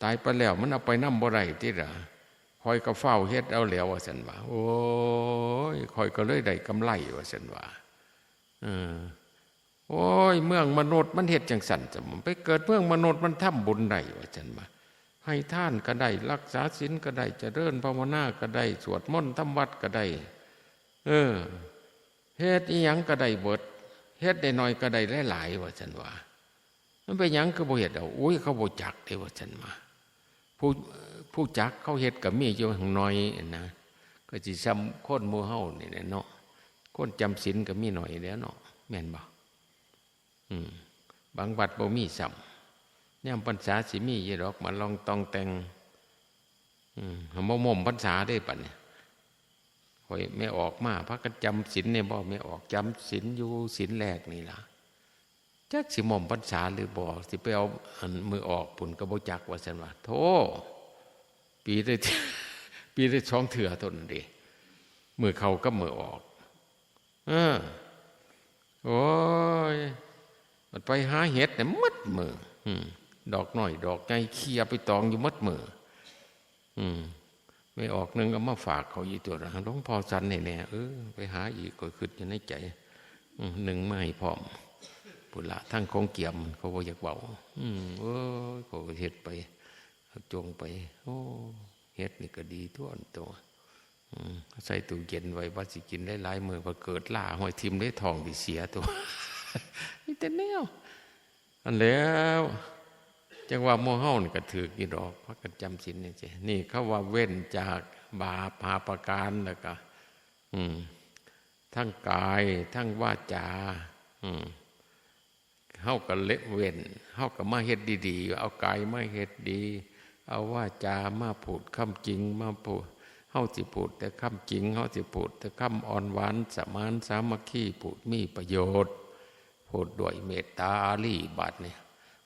ตายไปแล้วมันเอาไปนำบ่ได้ติล่ะ ข้อยก็ฟ้าวเฮ็ดเอาแล้ว ว่าซั่นว่า โอ้ย ข้อยก็เลยได้กำไร ว่าซั่นว่า เออ โอ้ย เมืองมนุษย์มันเฮ็ดจั่งซั่น ไปเกิดเมืองมนุษย์มันทำบุญได้ ว่าซั่นว่า ให้ทานก็ได้ รักษาศีลก็ได้ เจริญภาวนาก็ได้ สวดมนต์ทำวัดก็ได้ เออ เฮ็ดอิหยังก็ได้เบิด เฮ็ดได้น้อยก็ได้หลายๆ ว่าซั่นว่า มันเป็นหยังคือบ่เฮ็ดเอา โอ้ย เขาบ่จักเด้ ว่าซั่นว่า ผู้ ผู้จักเขาเฮ็ดก็มีอยู่หั่นน้อยนะ ก็สิซ่ำคนหมู่เฮานี่แหละเนาะ คนจำศีลก็มีน้อยแหล้วเนาะ แม่นบ่ อืม บางวัดบ่มีซ้ำ ยามพรรษาสิมีอยู่ดอก มาลองตองแต่ง อืม บ่ม่มพรรษาเด้บัดนี้ ข้อยแม่ออกมา พากันจำศีลแน่บ่ แม่ออกจำศีลอยู่ศีลแรกนี่ล่ะ จักสิม่มพรรษาหรือบ่ สิไปเอาอันมื้อออกพุ้นก็บ่จัก ว่าซั่นว่า โธ่ ปีได้ ปีได้สองเทื่อเท่านั้นเด้ มื้อเข้ากับมื้อออก เออ โอ้ย มันไปหาเห็ดเนี่ยหมดมื้อ อืม ดอกน้อยดอกใหญ่เคลียไปตองอยู่หมดมื้อ อืม แม่ออกหนึ่งเอามาฝากเขาอยู่ตัวละ หลวงพ่อสันนี่แน่ เออ ไปหาอีก ก็คิดอยู่ในใจ อืม หนึ่งมาให้พร้อม พุ้นละ ทั้งของเกียม เขาบ่อยากเว้า อืม โอ้ย เขาก็เฮ็ดไป เขาจงไป โอ้ เฮ็ดนี่ก็ดีตั๊ว อันตัว อืม ใส่ตู้เย็นไว้ ว่าสิกินหลายๆมื้อ พอเกิดลาห้อยถิ่มได้ท้องสิเสียตั๊ว มีแต่แนว อันแล้ว จั่งว่าหมู่เฮานี่ก็ถืกอยู่ดอก พากันจำศีลนี่สิ นี่เขาว่าเว้นจากบาปห้าประการ แล้วก็ อืม ทั้งกาย ทั้งวาจา อืม เฮาก็ละเว้น เฮาก็มาเฮ็ดดีๆ เอากายมาเฮ็ดดี เอาวาจามาพูดคำจริง มาพูด เฮาสิพูดแต่คำจริง เฮาสิพูดแต่คำอ่อนหวาน สมานสามัคคี พูดมีประโยชน์ พูดด้วยเมตตาอารี บาดนี้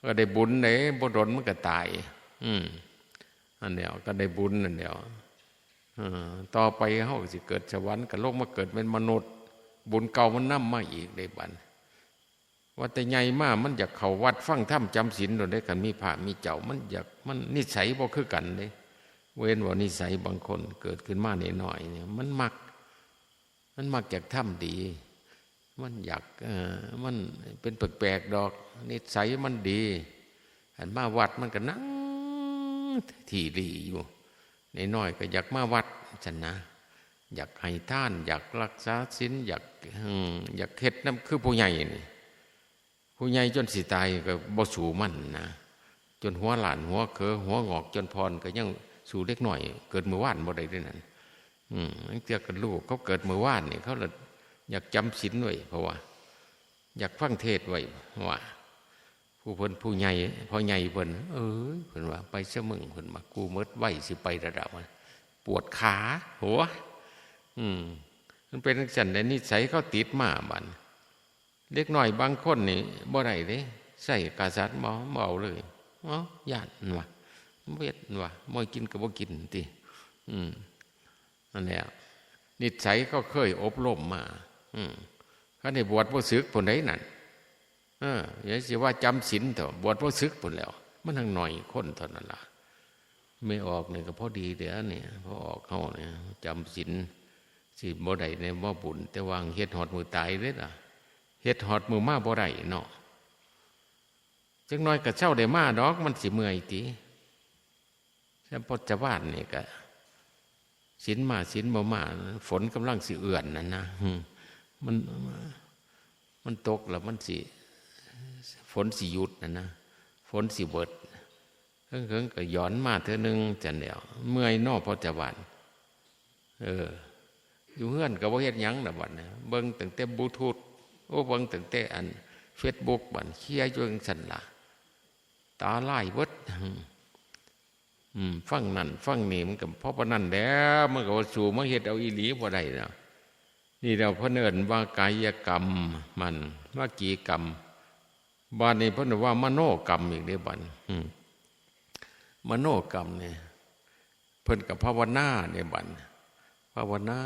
ก็ได้บุญเด้ บ่ดนมันก็ตาย อืม อันเดียวก็ได้บุญอันเดียว เออ ต่อไปเฮาก็สิเกิดสวรรค์ ก็ลงมาเกิดเป็นมนุษย์ บุญเก่ามันนำมาอีกได้บัด ว่าแต่ใหญ่มามันอยากเข้าวัดฟังธรรมจำศีลโดดเด้ คันมีพระมีเจ้า มันอยาก มันนิสัยบ่คือกันเด้ เว้นว่านิสัยบางคนเกิดขึ้นมาน้อยๆเนี่ย มันมัก มันมักอยากทำดี มันอยาก เอ่อ มันเป็นแปลกๆดอก นิสัยมันดี อันมาวัดมันก็นั่งที่หลีอยู่ น้อยๆก็อยากมาวัดซั่นนะ อยากให้ทาน อยากรักษาศีล อยาก อืม อยากเฮ็ดนำคือผู้ใหญ่นี่ ผู้ใหญ่จนสิตายก็บ่สู้มันนะ จนหัวล้านหัวเขอหัวงอกจนพอนก็ยังสู้เด็กน้อยเกิดมื้อวานบ่ได้เด้นั่น อืม ลางเทื่อก็ลูกเขาเกิดมื้อวานนี่ เขาละอยากจำศีลไว้ เพราะว่า อยากฟังเทศน์ไว้ว่า ผู้เพิ่นผู้ใหญ่ พ่อใหญ่เพิ่น เอ้ย เพิ่นว่า ไปซะมึง เพิ่นว่า กูหมดวัยสิไปแล้วดอก ปวดขา หัว อืม มันเป็นจังซั่นแหละ นิสัยเขาติดมาบัด เด็กน้อยบางคนนี่บ่ได้เด้ ใส่กาสัตบ่ บ่เอาเลย เอ้า ย้านมันว่า บ่เฮ็ดมันว่า บ่ให้กินก็บ่กินติ อืม นั่นแหละ นิสัยเขาเคยอบรมมา อืม คันได้บวชบ่สึกพุ้นใดนั่น เออ อย่าสิว่าจำศีลเถาะ บวชบ่สึกพุ้นแหล้ว มันหั้งน้อยคนเท่านั้นล่ะ แม่ออกนี่ก็พอดีเด้อเนี่ย พอออกเฮาเนี่ย จำศีล สิบ่ได้เนี่ยว่าบุญ แต่ว่าเฮ็ดฮอดมื้อตายเด้ล่ะ เฮ็ดฮอดมื้อมาบ่ได้เนาะ จักหน่อยก็เซาได้มาดอก มันสิเมื่อยติ แต่พจบาลนี่ก็ ศีลมาศีลบ่มา ฝนกำลังสิเอื้อนนั่นนะ อืม มัน มันตกแล้วมันสิ ฝนสิหยุดนั่นนะ ฝนสิเบิด เฮิงๆก็หย่อนมาเทื่อหนึ่งจั่นแหล้ว เมื่อยเนาะพจบาล เออ อยู่เฮือนก็บ่เฮ็ดหยังดอกบัดนี้ เบิ่งตั้งแต่บลูทูธ โอ้ เบิ่งตั้งแต่อันเฟซบุ๊ก บัดเคลียร์อยู่จั่งซั้นล่ะ ตาลายเบิด อืม ฟังนั่นฟังนี่ มันก็พอปานนั้นแหล้ว มันก็ว่าสู้มาเฮ็ดเอาอีหลีบ่ได้แล้ว นี่แหล้วเพิ่นเอิ้นว่ากายกรรมมัน วจีกรรม บาดนี้เพิ่นว่ามโนกรรมอีกเด้บัด อืม มโนกรรมนี่ เพิ่นก็ภาวนาเด้บัด ภาวนา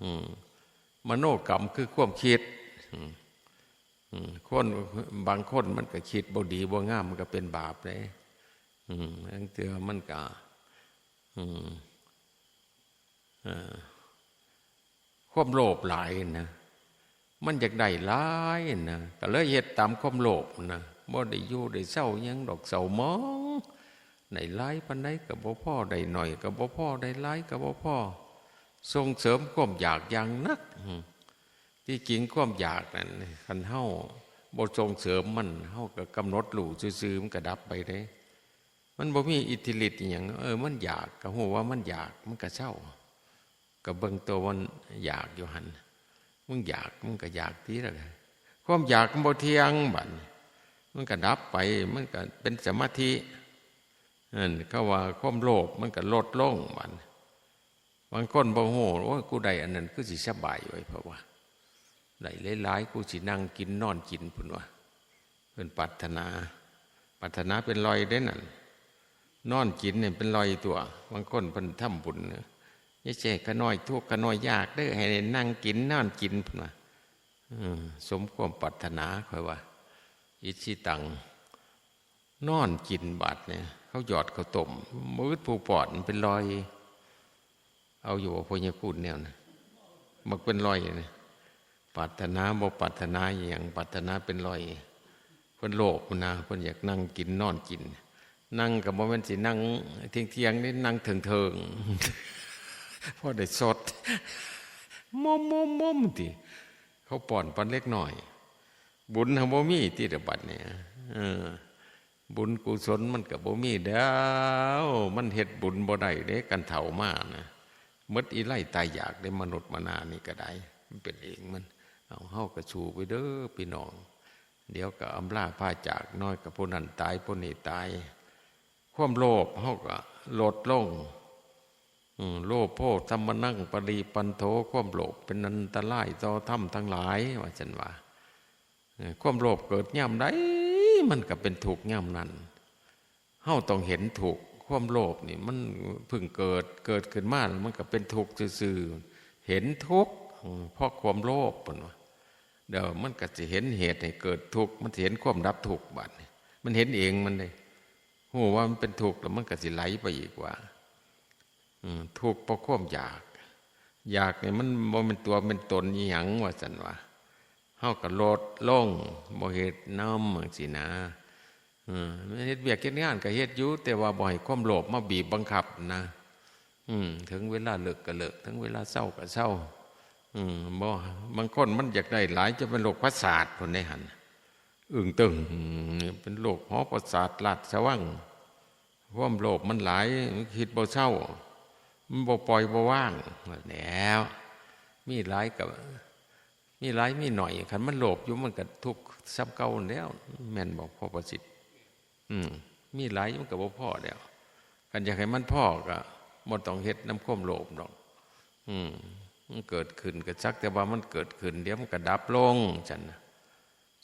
อืม มโนกรรมคือความคิด อืม อืม คน บางคนมันก็คิดบ่ดีบ่งาม มันก็เป็นบาปเด้ อืม ลางเทื่อมันก็ อืม เอ่อ ความโลภหลายนะ มันอยากได้หลายนะ ก็เลยเฮ็ดตามความโลภนะ บ่ได้อยู่ได้เซาหยังดอก เศร้าหมอง ได้หลายปานใดก็บ่พอ ได้น้อยก็บ่พอ ได้หลายก็บ่พอ ส่งเสริมความอยากอย่างหนัก อืม ที่จริงความอยากนั่น คันเฮาบ่ส่งเสริมมัน เฮาก็กำหนดรู้ซื่อๆ มันก็ดับไปเด้ มันบ่มีอิทธิฤทธิ์อิหยัง เออ มันอยาก ก็ฮู้ว่ามันอยาก มันก็เซา ก็เบิ่งตัวมันอยากอยู่หั่น มึงอยาก มึงก็อยากติล่ะ ความอยากมันบ่เที่ยงบัดนี้ มันก็ดับไป มันก็เป็นสมาธิ นั่นเขาว่าความโลภมันก็ลดลงบัดนี้ บางคนบ่ฮู้ โอ้ย กูได้อันนั้นคือสิสบายไว้ เพราะว่า ได้หลายๆ กูสินั่งกินนอนกิน พุ้นว่า เพิ่นปรารถนา ปรารถนาเป็นร้อยเด้นั่น นอนกินเนี่ยเป็นร้อยตัว บางคนเพิ่นทำบุญนะ อย่าใช่ข้าน้อยทุกข์ข้าน้อยยากเด้อ ให้นั่งกินนอนกิน พุ้นว่า เออ สมความปรารถนา ข้อยว่า อิชิตัง นอนกินบาดเนี่ย เขาหยอดข้าวต้ม มืดผู้ปอดมันเป็นร้อย เอาอยู่บ่ พ่อใหญ่คูณแนวนะ มักเป็นร้อยนะ ปรารถนาบ่ปรารถนาอิหยัง ปรารถนาเป็นร้อย เพิ่นโลภนะ เพิ่นอยากนั่งกินนอนกิน นั่งก็บ่แม่นสินั่งเที่ยงๆ นี่ นั่งเถิงๆ พอได้สด มอมๆๆ ติ เขาป้อนปานเล็กน้อย บุญหั้นบ่มีติล่ะบัดนี้ เออ บุญกุศลมันก็บ่มีแล้ว มันเฮ็ดบุญบ่ได้เด้ คันเฒ่ามานะ หมดอีไลตายอยากเด้ มนุษย์มนานี่ก็ได้ มันเป็นเองมัน เอา เฮาก็สู้ไปเด้อพี่น้อง เดี๋ยวก็อำลาพาจาก น้อยก็ผู้นั้นตาย ผู้นี้ตาย ความโลภเฮาก็ลดลง อืม โลภโภ สัมมนัง ปรีปันโถ ความโลภเป็นอันตรายต่อธรรมทั้งหลาย ว่าซั่นว่า เออ ความโลภเกิดยามใด มันก็เป็นทุกข์ยามนั้น เฮาต้องเห็นทุกข์ ความโลภนี่มันเพิ่งเกิด เกิดขึ้นมาแล้วมันก็เป็นทุกข์ซื่อๆ เห็นทุกข์ อืม เพราะความโลภ เพิ่นว่า เดี๋ยวมันก็สิเห็นเหตุให้เกิดทุกข์ มันสิเห็นความดับทุกข์ บัดนี้ มันเห็นเองมันเด้ ฮู้ว่ามันเป็นทุกข์ แล้วมันก็สิไหลไปอีกว่า อืม ทุกข์เพราะความอยาก อยากนี่มันบ่แม่นตัวเป็นตนอิหยัง ว่าซั่นว่า เฮาก็ลดลง บ่เฮ็ดนำจั่งซี้นะ อืม เฮ็ดเวียกเฮ็ดงานก็เฮ็ดอยู่ แต่ว่าบ่ให้ความโลภมาบีบบังคับนะ อืม ถึงเวลาเลิกก็เลิก ถึงเวลาเซาก็เซา อืม บ่ บางคนมันอยากได้หลาย จะเป็นโรคประสาทพุ้นเด้หั่น อึ้งตึง เป็นโรคหอประสาทลาดสะวัง ความโลภมันหลาย มันคิดบ่เซา มันบ่ปล่อยบ่วาง แล้ว มีหลายก็ มีหลายมีหน่อย คันมันโลภอยู่มันก็ทุกข์ส่ำเก่านั่นแหล้ว แม่นบ่ พ่อประสิทธิ์ อืม มีหลายมันก็บ่พอแล้ว คันอยากให้มันพอก็บ่ต้องเฮ็ดนำความโลภดอก อืม มันเกิดขึ้นก็สักแต่ว่ามันเกิดขึ้น เดี๋ยวมันก็ดับลง ซั่นน่ะ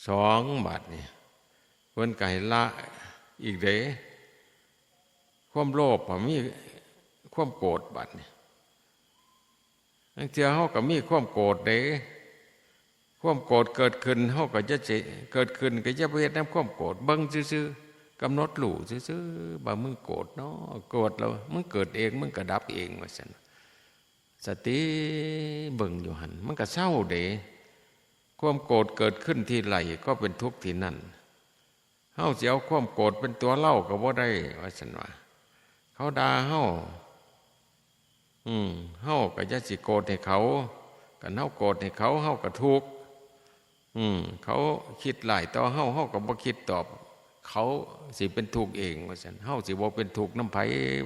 สอง บัดนี้ เพิ่นก็ให้ละอีกเด้ ความโลภอะมีความโกรธ บัดนี้ ลางเทื่อเฮาก็มีความโกรธเด้ ความโกรธเกิดขึ้น เฮาก็จะสิ เกิดขึ้นก็อย่าไปเฮ็ดนำความโกรธ เบิ่งซื่อๆ กำหนดรู้ซื่อๆ ว่ามึงโกรธเนาะ โกรธแล้วมึงเกิดเอง มึงก็ดับเอง ว่าซั่น สติเบิ่งอยู่หั่น มันก็เซาเด้ ความโกรธเกิดขึ้นทีไรก็เป็นทุกข์ที่นั่น เฮาสิเอาความโกรธเป็นตัวเฮาก็บ่ได้ ว่าซั่นว่า เขาด่าเฮา อืม เฮาก็อย่าสิโกรธให้เขา คันเฮาโกรธให้เขา เฮาก็ทุกข์ อืม เขาคิดร้ายต่อเฮา เฮาก็บ่คิดตอบ เขาสิเป็นทุกข์เอง ว่าซั่น เฮาสิบ่เป็นทุกข์นำไผ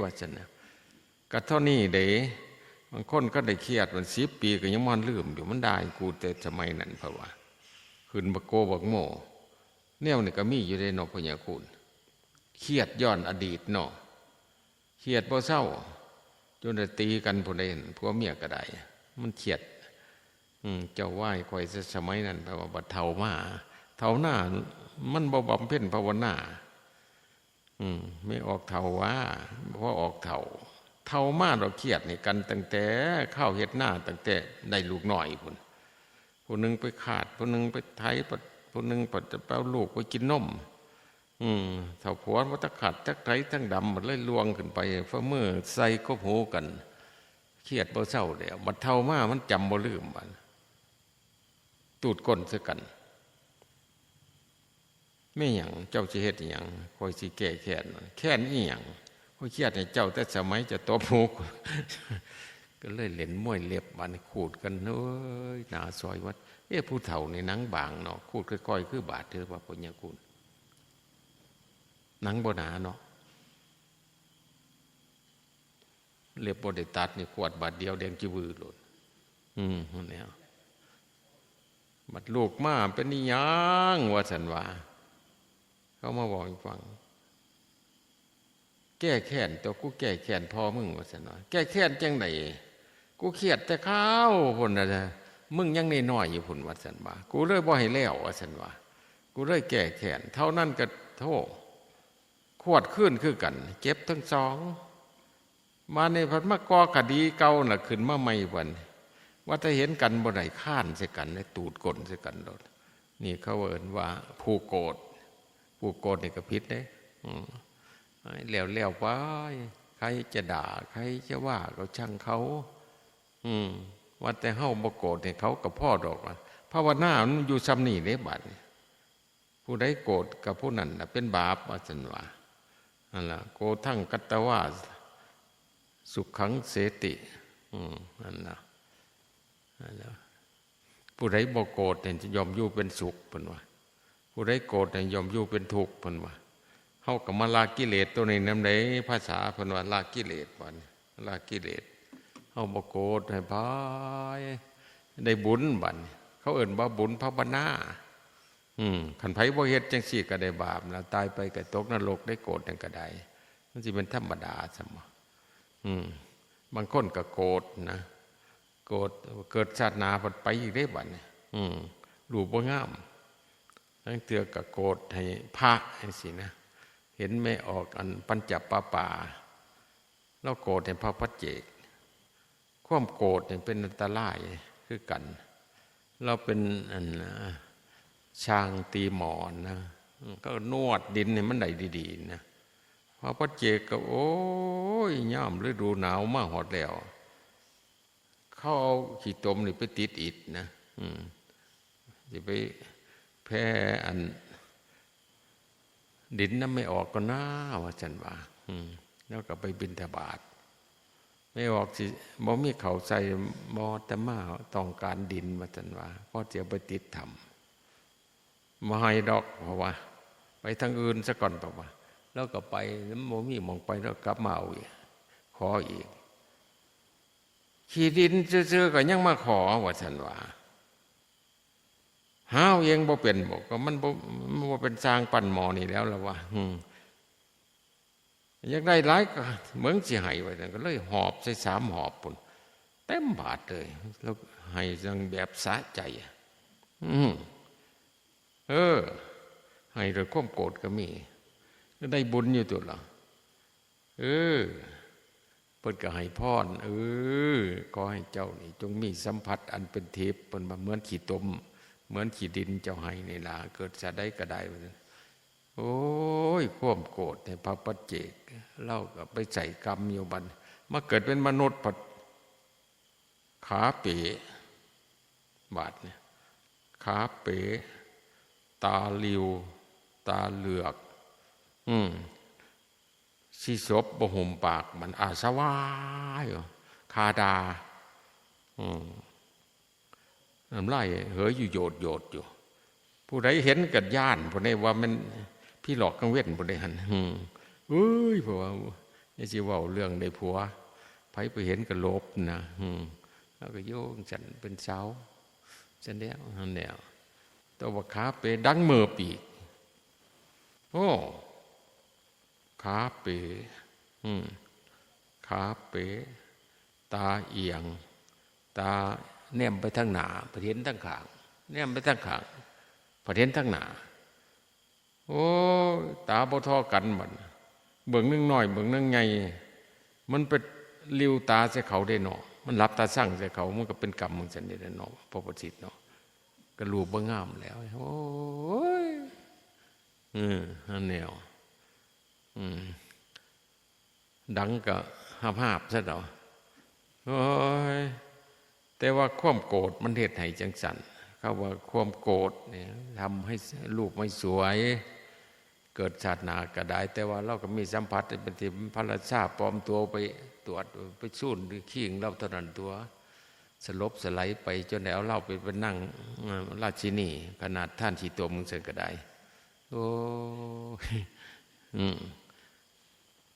ว่าซั่นน่ะ ก็เท่านี้เด้ บางคนก็ได้เครียดมันสิบปีก็ยังบ่ทันลืมอยู่ มันด่ากูแต่สมัยนั้น เพราะว่า ขึ้นบักโกบักโม แนวนี้ก็มีอยู่เด้เนาะ พ่อใหญ่คุณ เครียดย้อนอดีตเนาะ เครียดบ่เซา จนได้ตีกันพุ้นเด้ ผัวเมียก็ได้ มันเครียด อืม เจ้าว่าข่อยแต่สมัยนั้น แปลว่าบัดเฒ่ามา เฒ่าหน้า มันบ่บำเพ็ญภาวนา อืม ไม่ออกเฒ่าว่า บ่ออกเฒ่า เฒ่ามาดอก เครียดนี่กันตั้งแต่คราวเฮ็ดนา ตั้งแต่ได้ลูกน้อยพุ้น ผู้หนึ่งไปคาด ผู้หนึ่งไปไถ ผู้หนึ่งไปเอาลูกไปกินนม อืม เฒ่าผัวบ่จักคาดจักไถ ทั้งดำหมดเลย ลวงขึ้นไป ฝ่ามือใส่กบหูกัน เครียดบ่เซาแล้ว บัดเฒ่ามามันจำบ่ลืม บัดตูดก้นใส่กัน แม่นหยัง เจ้าสิเฮ็ดอิหยัง ข้อยสิแก้แค้น แค้นอิหยัง ข้อยเครียดให้เจ้าแต่สมัยเจ้าตบหู ก็เลยเล่นมวยเล็บ บัดนี้ขูดกัน เฮ้ย หน้าซอยวัด เอ๊ะ ผู้เฒ่านี่หนังบางเนาะ ขูดค่อยๆ คือบาดเด้อ ว่าพ่อใหญ่คุณ หนังบ่หนาเนาะ เล็บบ่ได้ตัดนี่ ขวดบาดเดียวแดงจิวือโลด อืม นั่นแหละ บัดลูกมาเป็นอิหยัง ว่าซั่นว่า เขามาบอกให้ฟัง แก้แค้นตัว กูแก้แค้นพ่อมึง ว่าซั่นว่า แก้แค้นจั่งใด กูเครียดแต่คาวพุ้นน่ะ มึงยังน้อยๆ อยู่พุ้น ว่าซั่นว่า กูเลยบ่ให้แล้ว ว่าซั่นว่า กูเลยแก้แค้น เท่านั้นก็ โธ่ ขวดคืนคือกัน เจ็บทั้งสอง มานี่พัดมาก่อคดีเก่าน่ะ ขึ้นมาใหม่บัดนี้ ว่าแต่เห็นกันบ่ได้ คานใส่กัน ตูดก้นใส่กันโลด นี่เขาเอิ้นว่าผู้โกรธ ผู้โกรธนี่ก็ผิดเด้ อืม แล้วๆ ไป ใครจะด่า ใครจะว่าก็ช่างเขา อืม ว่าแต่เฮาบ่โกรธให้เขาก็พอดอกว่า ภาวนามันอยู่ส่ำนี้เด้ บัดนี้ ผู้ใดโกรธกับผู้นั้นน่ะเป็นบาป ว่าซั่นว่า นั่นล่ะ โกฏัง กัตวา สุขัง เสติ อืม นั่นล่ะ นั่นล่ะ ผู้ใดบ่โกรธเนี่ยย่อมอยู่เป็นสุข เพิ่นว่า ผู้ใดโกรธเนี่ยย่อมอยู่เป็นทุกข์ เพิ่นว่า เฮาก็มาละกิเลสตัวนี้นำเด้ ภาษาเพิ่นว่าละกิเลส บัดนี้ ละกิเลส เฮาบ่โกรธให้ไผ ได้บุญ บัดนี้ เขาเอิ้นว่าบุญภาวนา อืม คันไผบ่เฮ็ดจั่งซี้ก็ได้บาปนะ ตายไปก็ตกนรก ได้โกรธหยังก็ได้ มันสิเป็นธรรมดาซั่นบ่ อืม บางคนก็โกรธนะ โกรธ เกิดชาติหน้าพัดไปอีกเด้ บัดนี้ อืม รูปบ่งาม ลางเทื่อก็โกรธให้พระจั่งซี้นะ เห็นแม่ออกอันปัญจปปา ลาวโกรธในพระปัจเจก ความโกรธเนี่ยเป็นอันตรายคือกัน ลาวเป็นอัน ช่างตีหม้อนะ ก็นวดดินให้มันได้ดีๆนะ พระปัจเจกก็ โอ้ย ยามฤดูหนาวมาฮอดแล้ว เขาเอาขี้ตมนี่ไปติดอิฐนะ อืม สิไปแผ่อัน ดินนำแม่ออกก่อนนะ ว่าซั่นว่า อืม ลาวก็ไปบิณฑบาต แม่ออกสิบ่มีข้าวใส่ บ่ อาตมาต้องการดิน ว่าซั่นว่า พอสิเอาไปติดถ้ำ บ่ให้ดอก เพราะว่า ไปทางอื่นซะก่อน เพราะว่า ลาวก็ไป มันบ่มีหม่องไป ลาวกลับมาเอาอีก ขออีก ขี้ดินซื่อๆก็ยังมาขอ ว่าซั่นว่า หาเอาเองบ่เป็นบ่ ก็มันบ่ มันบ่เป็นช่างปั้นหม้อนี่แล้วล่ะว่า อืม อยากได้หลายก็เบิ่งสิให้ ว่าซั่น ก็เลยหอบใส่สามหอบพุ้น เต็มบาตรเลย ลาวให้จั่งแบบสะใจอะ อืม เออ ให้ด้วยความโกรธก็มี ก็ได้บุญอยู่ตัวละ เออ เพิ่นก็ให้พร เออ ขอให้เจ้านี่จงมีสัมผัสอันเป็นทิพย์ เพิ่นว่าเหมือนขี้ตม เหมือนขี้ดินเจ้าให้นี่ล่ะ เกิดชาติใดก็ได้ ว่าซั่น โอ้ย ความโกรธในพระปัจเจก ลาวก็ไปใส่กรรมอยู่บัด มาเกิดเป็นมนุษย์พัด ขาเป๋ บาดเนี่ย ขาเป๋ ตาหลิว ตาเหลือก อืม สิสบบ่หุบปาก มันอาสวาอยู่ คาดา อืม น้ำลายเหยอยู่โยดๆอยู่ ผู้ใดเห็นก็ย้าน ผู้ใดว่ามันผีหลอกกลางเว็น ผู้ใดหั่น อืม เอ้ย เพราะว่า อย่าสิเว้าเรื่องได้ผัว ไผไปเห็นก็หลบนะ อืม ลาวก็อยู่จั่งซั่นเป็นสาว ซั่นแล้ว หั่นแล้ว แต่ว่าขาเป๋ดังเมิบอีก โอ้ ขาเป๋ อืม ขาเป๋ ตาเอียง ตาแนมไปทางหน้า บ่เห็นทางข้าง แนมไปทางข้าง บ่เห็นทางหน้า โอ้ย ตาบ่ท่อกันบัด เบิ่งหนึ่งน้อย เบิ่งหนึ่งใหญ่ มันไปหลิ้วตาใส่เขาเด้เนาะ มันหลับตาซั่งใส่เขา มันก็เป็นกรรมจั่งซั่นเด้เนาะ พระประสิทธิ์เนาะ ก็รูปบ่งามแล้ว โอ้ย อืม อันแนว อืม ดังก็หาบๆซะเนาะ โอ้ย แต่ว่าความโกรธมันเฮ็ดให้จั่งซั่น เขาว่าความโกรธเนี่ยทำให้รูปไม่สวย เกิดชาติหน้าก็ได้ แต่ว่าลาวก็มีสัมผัสเป็นที่พระราชาปลอมตัวไปตรวจ ไปสูนหรือคิงลาวเท่านั้นตัว สลบสลายไปจนได้เอาลาวไปเป็นนาง เอ่อ ราชินี ขนาดท่านขี้ตมจั่งซั่นก็ได้ โอ้ย อืม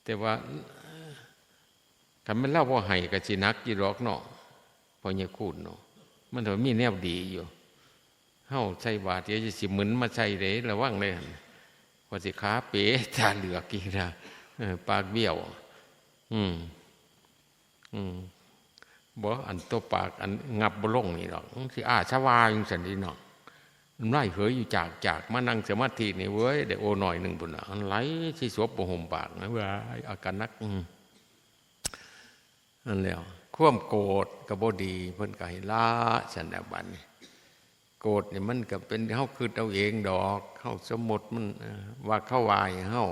แต่ว่า คันแม่นลาวบ่ให้ก็สิหนักอยู่ดอกเนาะ พ่อใหญ่คูณเนาะ มันก็มีแนวดีอยู่ เฮาใส่บาตรเดี๋ยวจะสิมึนมาใส่เด้ ระวังเด้หั่น ว่าสิขาเป๋ตาเหลือกอีกนะ เออ ปากเบี้ยว อืม อืม บ่ อันตัวปากอันงับบ่ลงนี่ดอก มันสิอ้าสะวาจั่งซั่นนี่เนาะ น้ำลายเหยอยู่จากๆ มานั่งสมาธินี่เว้ย ได้โอหน่อยหนึ่งพุ้นน่ะ อันไหลสิสบบ่หุบปากนะ เว้ย อาการหนัก อืม นั่นแหล้ว ความโกรธก็บ่ดี เพิ่นก็ให้ละ ซั่นน่ะ บัดนี้ โกรธนี่มันก็เป็นเฮาคิดเอาเองดอก เฮาสมมุติมัน เอ่อ ว่าเขาว่าให้เฮา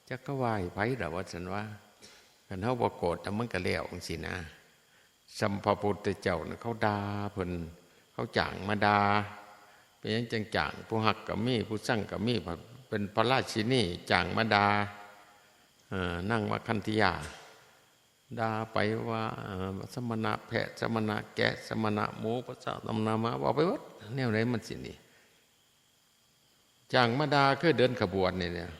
จักเขาว่าให้ไผดอก ว่าซั่นว่า คันเฮาบ่โกรธ แล้วมันก็แล้วจั่งซี้นะ ส่ำพระพุทธเจ้าน่ะ เขาด่าเพิ่น เขาจ้างมาด่า เป็นหยังจั่งจ้าง ผู้ฮักก็มี ผู้ชังก็มี เป็นพระราชินีจ้างมาด่า เอ่อ นางมคันธยา ด่าไปว่า เอ่อ สมณะแพะ สมณะแกะ สมณะหมู พระเจ้าสมณะหมา เว้าไปเบิด แนวใดมันสินี่ จ้างมาด่าคือเดินขบวนนี่เนี่ย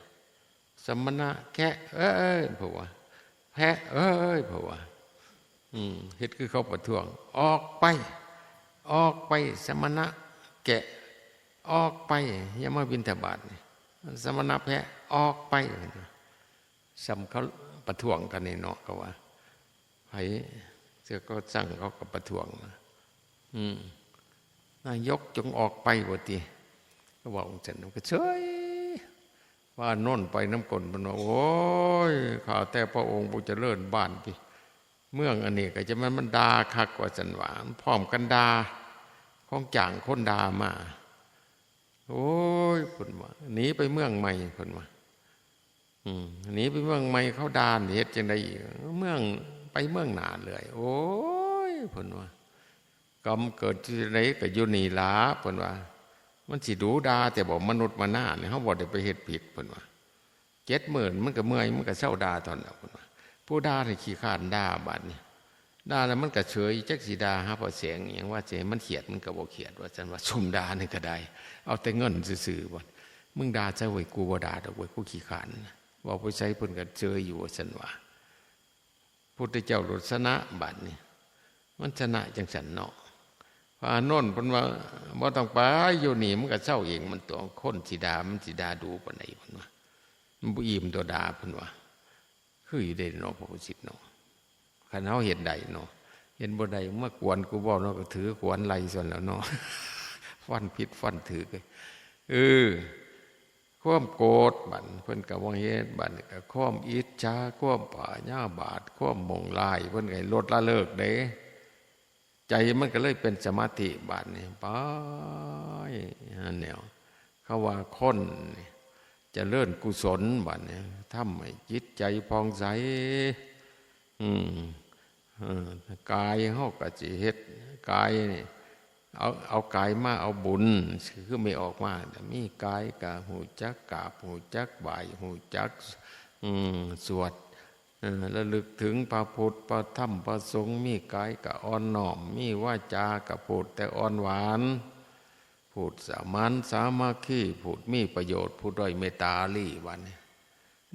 สมณะแกะเอ้ย เพิ่นว่า แพะเอ้ย เพิ่นว่า อืม เฮ็ดคือเขาประท้วง ออกไป ออกไป สมณะแกะ ออกไป อย่ามาบิณฑบาตนี่ สมณะแพะ ออกไป ส่ำเขาประท้วงกันนี่เนาะ เขาว่า ไผเสื้อก็สั่งเขาก็ประท้วงนะ อืม นายกจงออกไป ว่าติ ก็ว่าองค์จันทร์ก็เฉย พระอานนท์ไปนำก้น เพิ่นว่า โอ้ย ข้าแต่พระองค์ผู้เจริญ บ้านพี่เมืองอันนี้ก็จะแม่นมันด่าคัก ว่าซั่นว่า มันพร้อมกันด่า ของจ้างคนด่ามา โอ้ย เพิ่นว่า หนีไปเมืองใหม่ เพิ่นว่า อืม หนีไปเมืองใหม่ เขาด่านี่เฮ็ดจั่งใดอีก เมือง ไปเมืองหน้าเรื่อย โอ้ย เพิ่นว่า กรรมเกิดที่ใดก็อยู่นี่ล่ะ เพิ่นว่า มันสิดุด่าแต่บ่ มนุษย์มนานี่ เฮาบ่ได้ไปเฮ็ดผิด เพิ่นว่า เจ็ดมื้อมันก็เมื่อย มันก็เซาด่าเท่านั้นล่ะ เพิ่นว่า ผู้ด่านี่ขี้คร้านด่า บาดนี้ ด่าแล้วมันก็เฉย จักสิด่าหาพระแสงอิหยัง ว่าสิให้มันเครียดมันก็บ่เครียด ว่าซั่นว่า ซุมด่านี่ก็ได้ เอาแต่เงินซื่อๆ บ่ มึงด่าซะเว้ย กูบ่ด่าดอกเว้ย กูขี้คร้าน เว้าไปไสเพิ่นก็เฉยอยู่ ว่าซั่นว่า พุทธเจ้าโลดชนะ บาดนี้ มันชนะจั่งซั่นเนาะ พระอานนท์เพิ่นว่า บ่ต้องไป อยู่นี่มันก็เซาเองมันตัว คนสิด่า มันสิด่าดูปานใด เพิ่นว่า มันบ่อิ่มตัวด่า เพิ่นว่า คืออยู่เด้เนาะ พระพุทธสิทธิ์เนาะ คันเฮาเฮ็ดได้เนาะ เฮ็ดบ่ได้ มากวนกูเว้าเนาะ ก็ถือขวานไล่ซั่นแหล้วเนาะ ฟันผิดฟันถืก เออ ความโกรธ บัดเพิ่นก็บ่เฮ็ด บัดนี้ก็ความอิจฉา ความพยาบาท ความมุ่งร้าย เพิ่นก็ให้ลดละเลิกเด้ ใจมันก็เลยเป็นสมาธิ บาดนี้ ไป นั่นแหล้ว เขาว่าคนนี่เจริญกุศล บาดนี้ ทำให้จิตใจผ่องใส อืม เออ กายเฮาก็สิเฮ็ด กายนี่ เอา เอากายมาเอาบุญ คือแม่ออกมา มีกายก็ฮู้จักกราบ ฮู้จักไหว้ ฮู้จัก อืม สวด เออ ระลึกถึงพระพุทธ พระธรรม พระสงฆ์ มีกายก็อ่อนน้อม มีวาจาก็พูดแต่อ่อนหวาน พูดสมานสามัคคี พูดมีประโยชน์ พูดด้วยเมตตาลี บัดนี้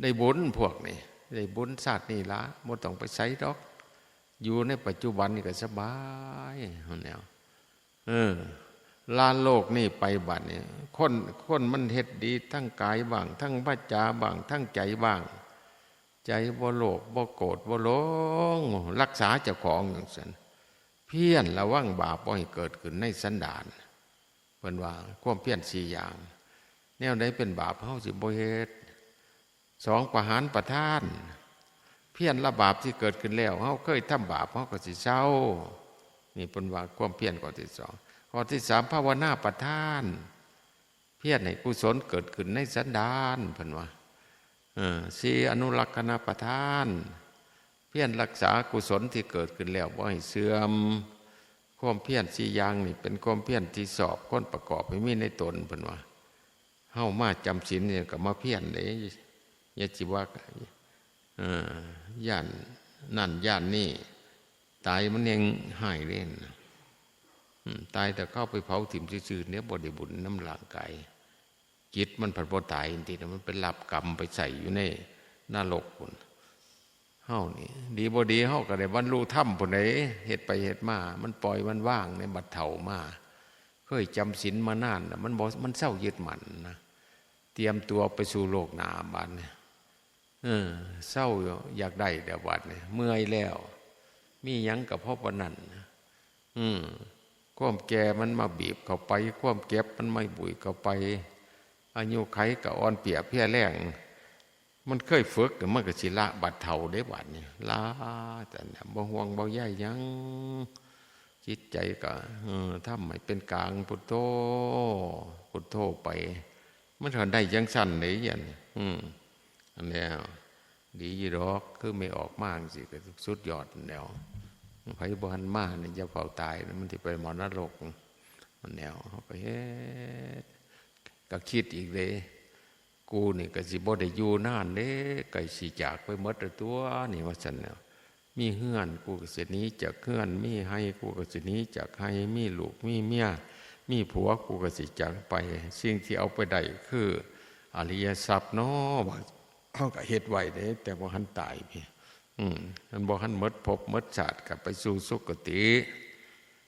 ได้บุญพวกนี้ ได้บุญชาตินี้ละ บ่ต้องไปไสดอก อยู่ในปัจจุบันนี่ก็สบาย หั้นแหล้ว เออ ละโลกนี่ไป บัดนี้ คน คนมันเฮ็ดดีทั้งกายบ้าง ทั้งวาจาบ้าง ทั้งใจบ้าง ใจบ่โลภ บ่โกรธ บ่หลง รักษาเจ้าของจั่งซั่น เพียรระวังบาปบ่ให้เกิดขึ้นในสันดาน เพิ่นว่าความเพียรสี่อย่าง แนวใดเป็นบาปเฮาสิบ่เฮ็ด สอง ประหารประทาน เพียรละบาปที่เกิดขึ้นแล้ว เฮาเคยทำบาป เฮาก็สิเซา นี่เพิ่นว่าความเพียรข้อที่สอง ข้อที่สาม ภาวนาประทาน เพียรให้กุศลเกิดขึ้นในสันดาน เพิ่นว่า เออ สี่ อนุรักษณประทาน เพียรรักษากุศลที่เกิดขึ้นแล้วบ่ให้เสื่อม ความเพียรสี่อย่างนี่เป็นความเพียรที่ชอบควรประกอบให้มีในตน เพิ่นว่า เฮามาจำศีลนี่ก็มาเพียรเด้ อย่าสิว่า เอ่อ ย้านนั่นย้านนี่ ตายมันแฮ่งฮ้ายเด้นะ อืม ตายแต่เขาไปเผาถิ่มซื่อๆ เนี่ย บ่ได้บุญนำร่างกาย จิตมันผัดบ่ตายจั่งซี้นะ มันไปรับกรรมไปใส่อยู่ในนรกพุ้น เฮานี่ ดีบ่ดีเฮาก็ได้บรรลุธรรมพุ้นเด้ เฮ็ดไปเฮ็ดมา มันปล่อยมันวางในบัดเฒ่ามา เคยจำศีลมานานน่ะ มันบ่ มันเซายึดมั่นนะ เตรียมตัวไปสู่โลกหน้า บาดนี้ เออ เซาอยากได้แล้ว บาดนี้ เมื่อยแล้ว มีหยังก็พอปานนั้นนะ อืม ความแก่มันมาบีบเข้าไป ความเจ็บมันมาบุยเข้าไป อายุไขก็อ่อนเปี้ยเพลียแรง มันเคยฝึก มันก็สิละบัดเฒ่าเด้ บาดนี้ ละ แต่เนี่ย บ่ห่วงบ่ใยหยัง จิตใจก็ เออ ทำให้เป็นกลาง พุทโธ พุทโธไป มันก็ได้จั่งซั่นเด้ อันนี้ อืม อันแล้ว ดีอยู่ดอก คือแม่ออกมาจั่งซี้ก็สุดยอดแล้ว ไผบ่ทันมานี่อย่าเฝ้าตายนะ มันสิไปหม้องนรก อันแล้ว เฮาก็เฮ็ด ก็คิดอีกเด้ กูนี่ก็สิบ่ได้อยู่นานเด้ ใกล้สิจากไปหมดแล้วตั๊วนี่ ว่าซั่นแหล้ว มีเฮือน กูก็สิหนีจากเฮือน มีไฮ่ กูก็สิหนีจากไฮ่ มีลูก มีเมีย มีผัว กูก็สิจากไป สิ่งที่เอาไปได้คืออริยทรัพย์เนาะ ว่า เฮาก็เฮ็ดไว้เด้ แต่บ่ทันตายพี้ อืม มันบ่ทันหมดภพหมดชาติ ก็ไปสู่สุคติ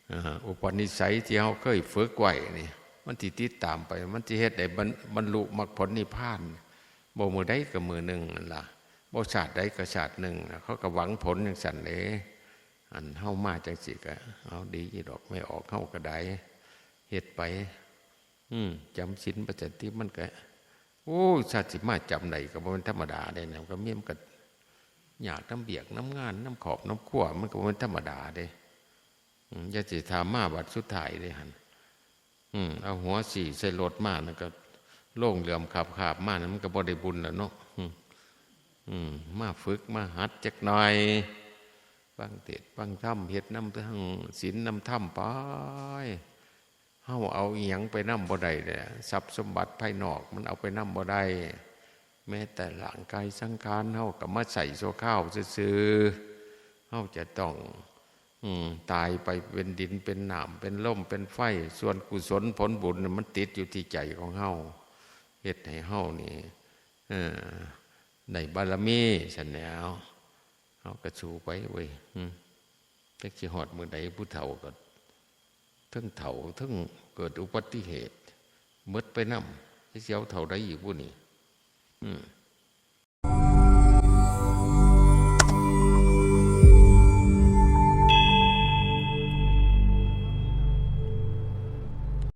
เอ่อ อุปนิสัยที่เฮาเคยฝึกไว้นี่ มันสิติดตามไป มันสิเฮ็ดให้บรร บรรลุมรรคผลนิพพาน บ่มื้อใดก็มื้อหนึ่งนั่นล่ะ บ่ชาติใดก็ชาติหนึ่งนะ เขาก็หวังผลจั่งซั่นเด้ อันเฮามาจั่งซี้ก็ เอาดีอยู่ดอก แม่ออกเฮาก็ได้ เฮ็ดไป อืม จำศีลไปซั่นติ มันก็ อ้ย ชาติสิมาจำได้ก็บ่แม่นธรรมดาเด้นะ ก็มีมันก็ยากนำเวียกนำงานนำครอบนำครัว มันก็บ่แม่นธรรมดาเด้ อืม อย่าสิถามมาบัดสุดท้ายเด้หั่น อืม เอาหัวซี้ใส่รถมา แล้วก็ลงเหลื่อมขาบๆ มา นั่นมันก็บ่ได้บุญแล้วเนาะ อืม อืม มาฝึกมาหัดจักหน่อย ฟังเทศน์ฟังธรรม เฮ็ดนำทั้งศีลนำธรรมไป เฮาเอาอิหยังไปนำบ่ได้เด้ ทรัพย์สมบัติภายนอกมันเอาไปนำบ่ได้ แม้แต่ร่างกายสังขารเฮาก็มาใช้ชั่วคราวซื่อๆ เฮาจะต้อง อืม ตายไปเป็นดินเป็นน้ำเป็นลมเป็นไฟ ส่วนกุศลผลบุญน่ะมันติดอยู่ที่ใจของเฮา เฮ็ดให้เฮานี่ เออ ได้บารมีซั่นแหล้ว เฮาก็สู้ไปเว้ย อืม จักสิฮอดมื้อใด ผู้เฒ่าก็เทิงเฒ่าเทิงเกิดอุบัติเหตุ หมดไปนำ สิเอาเท่าใดอีกบุนี่ อืม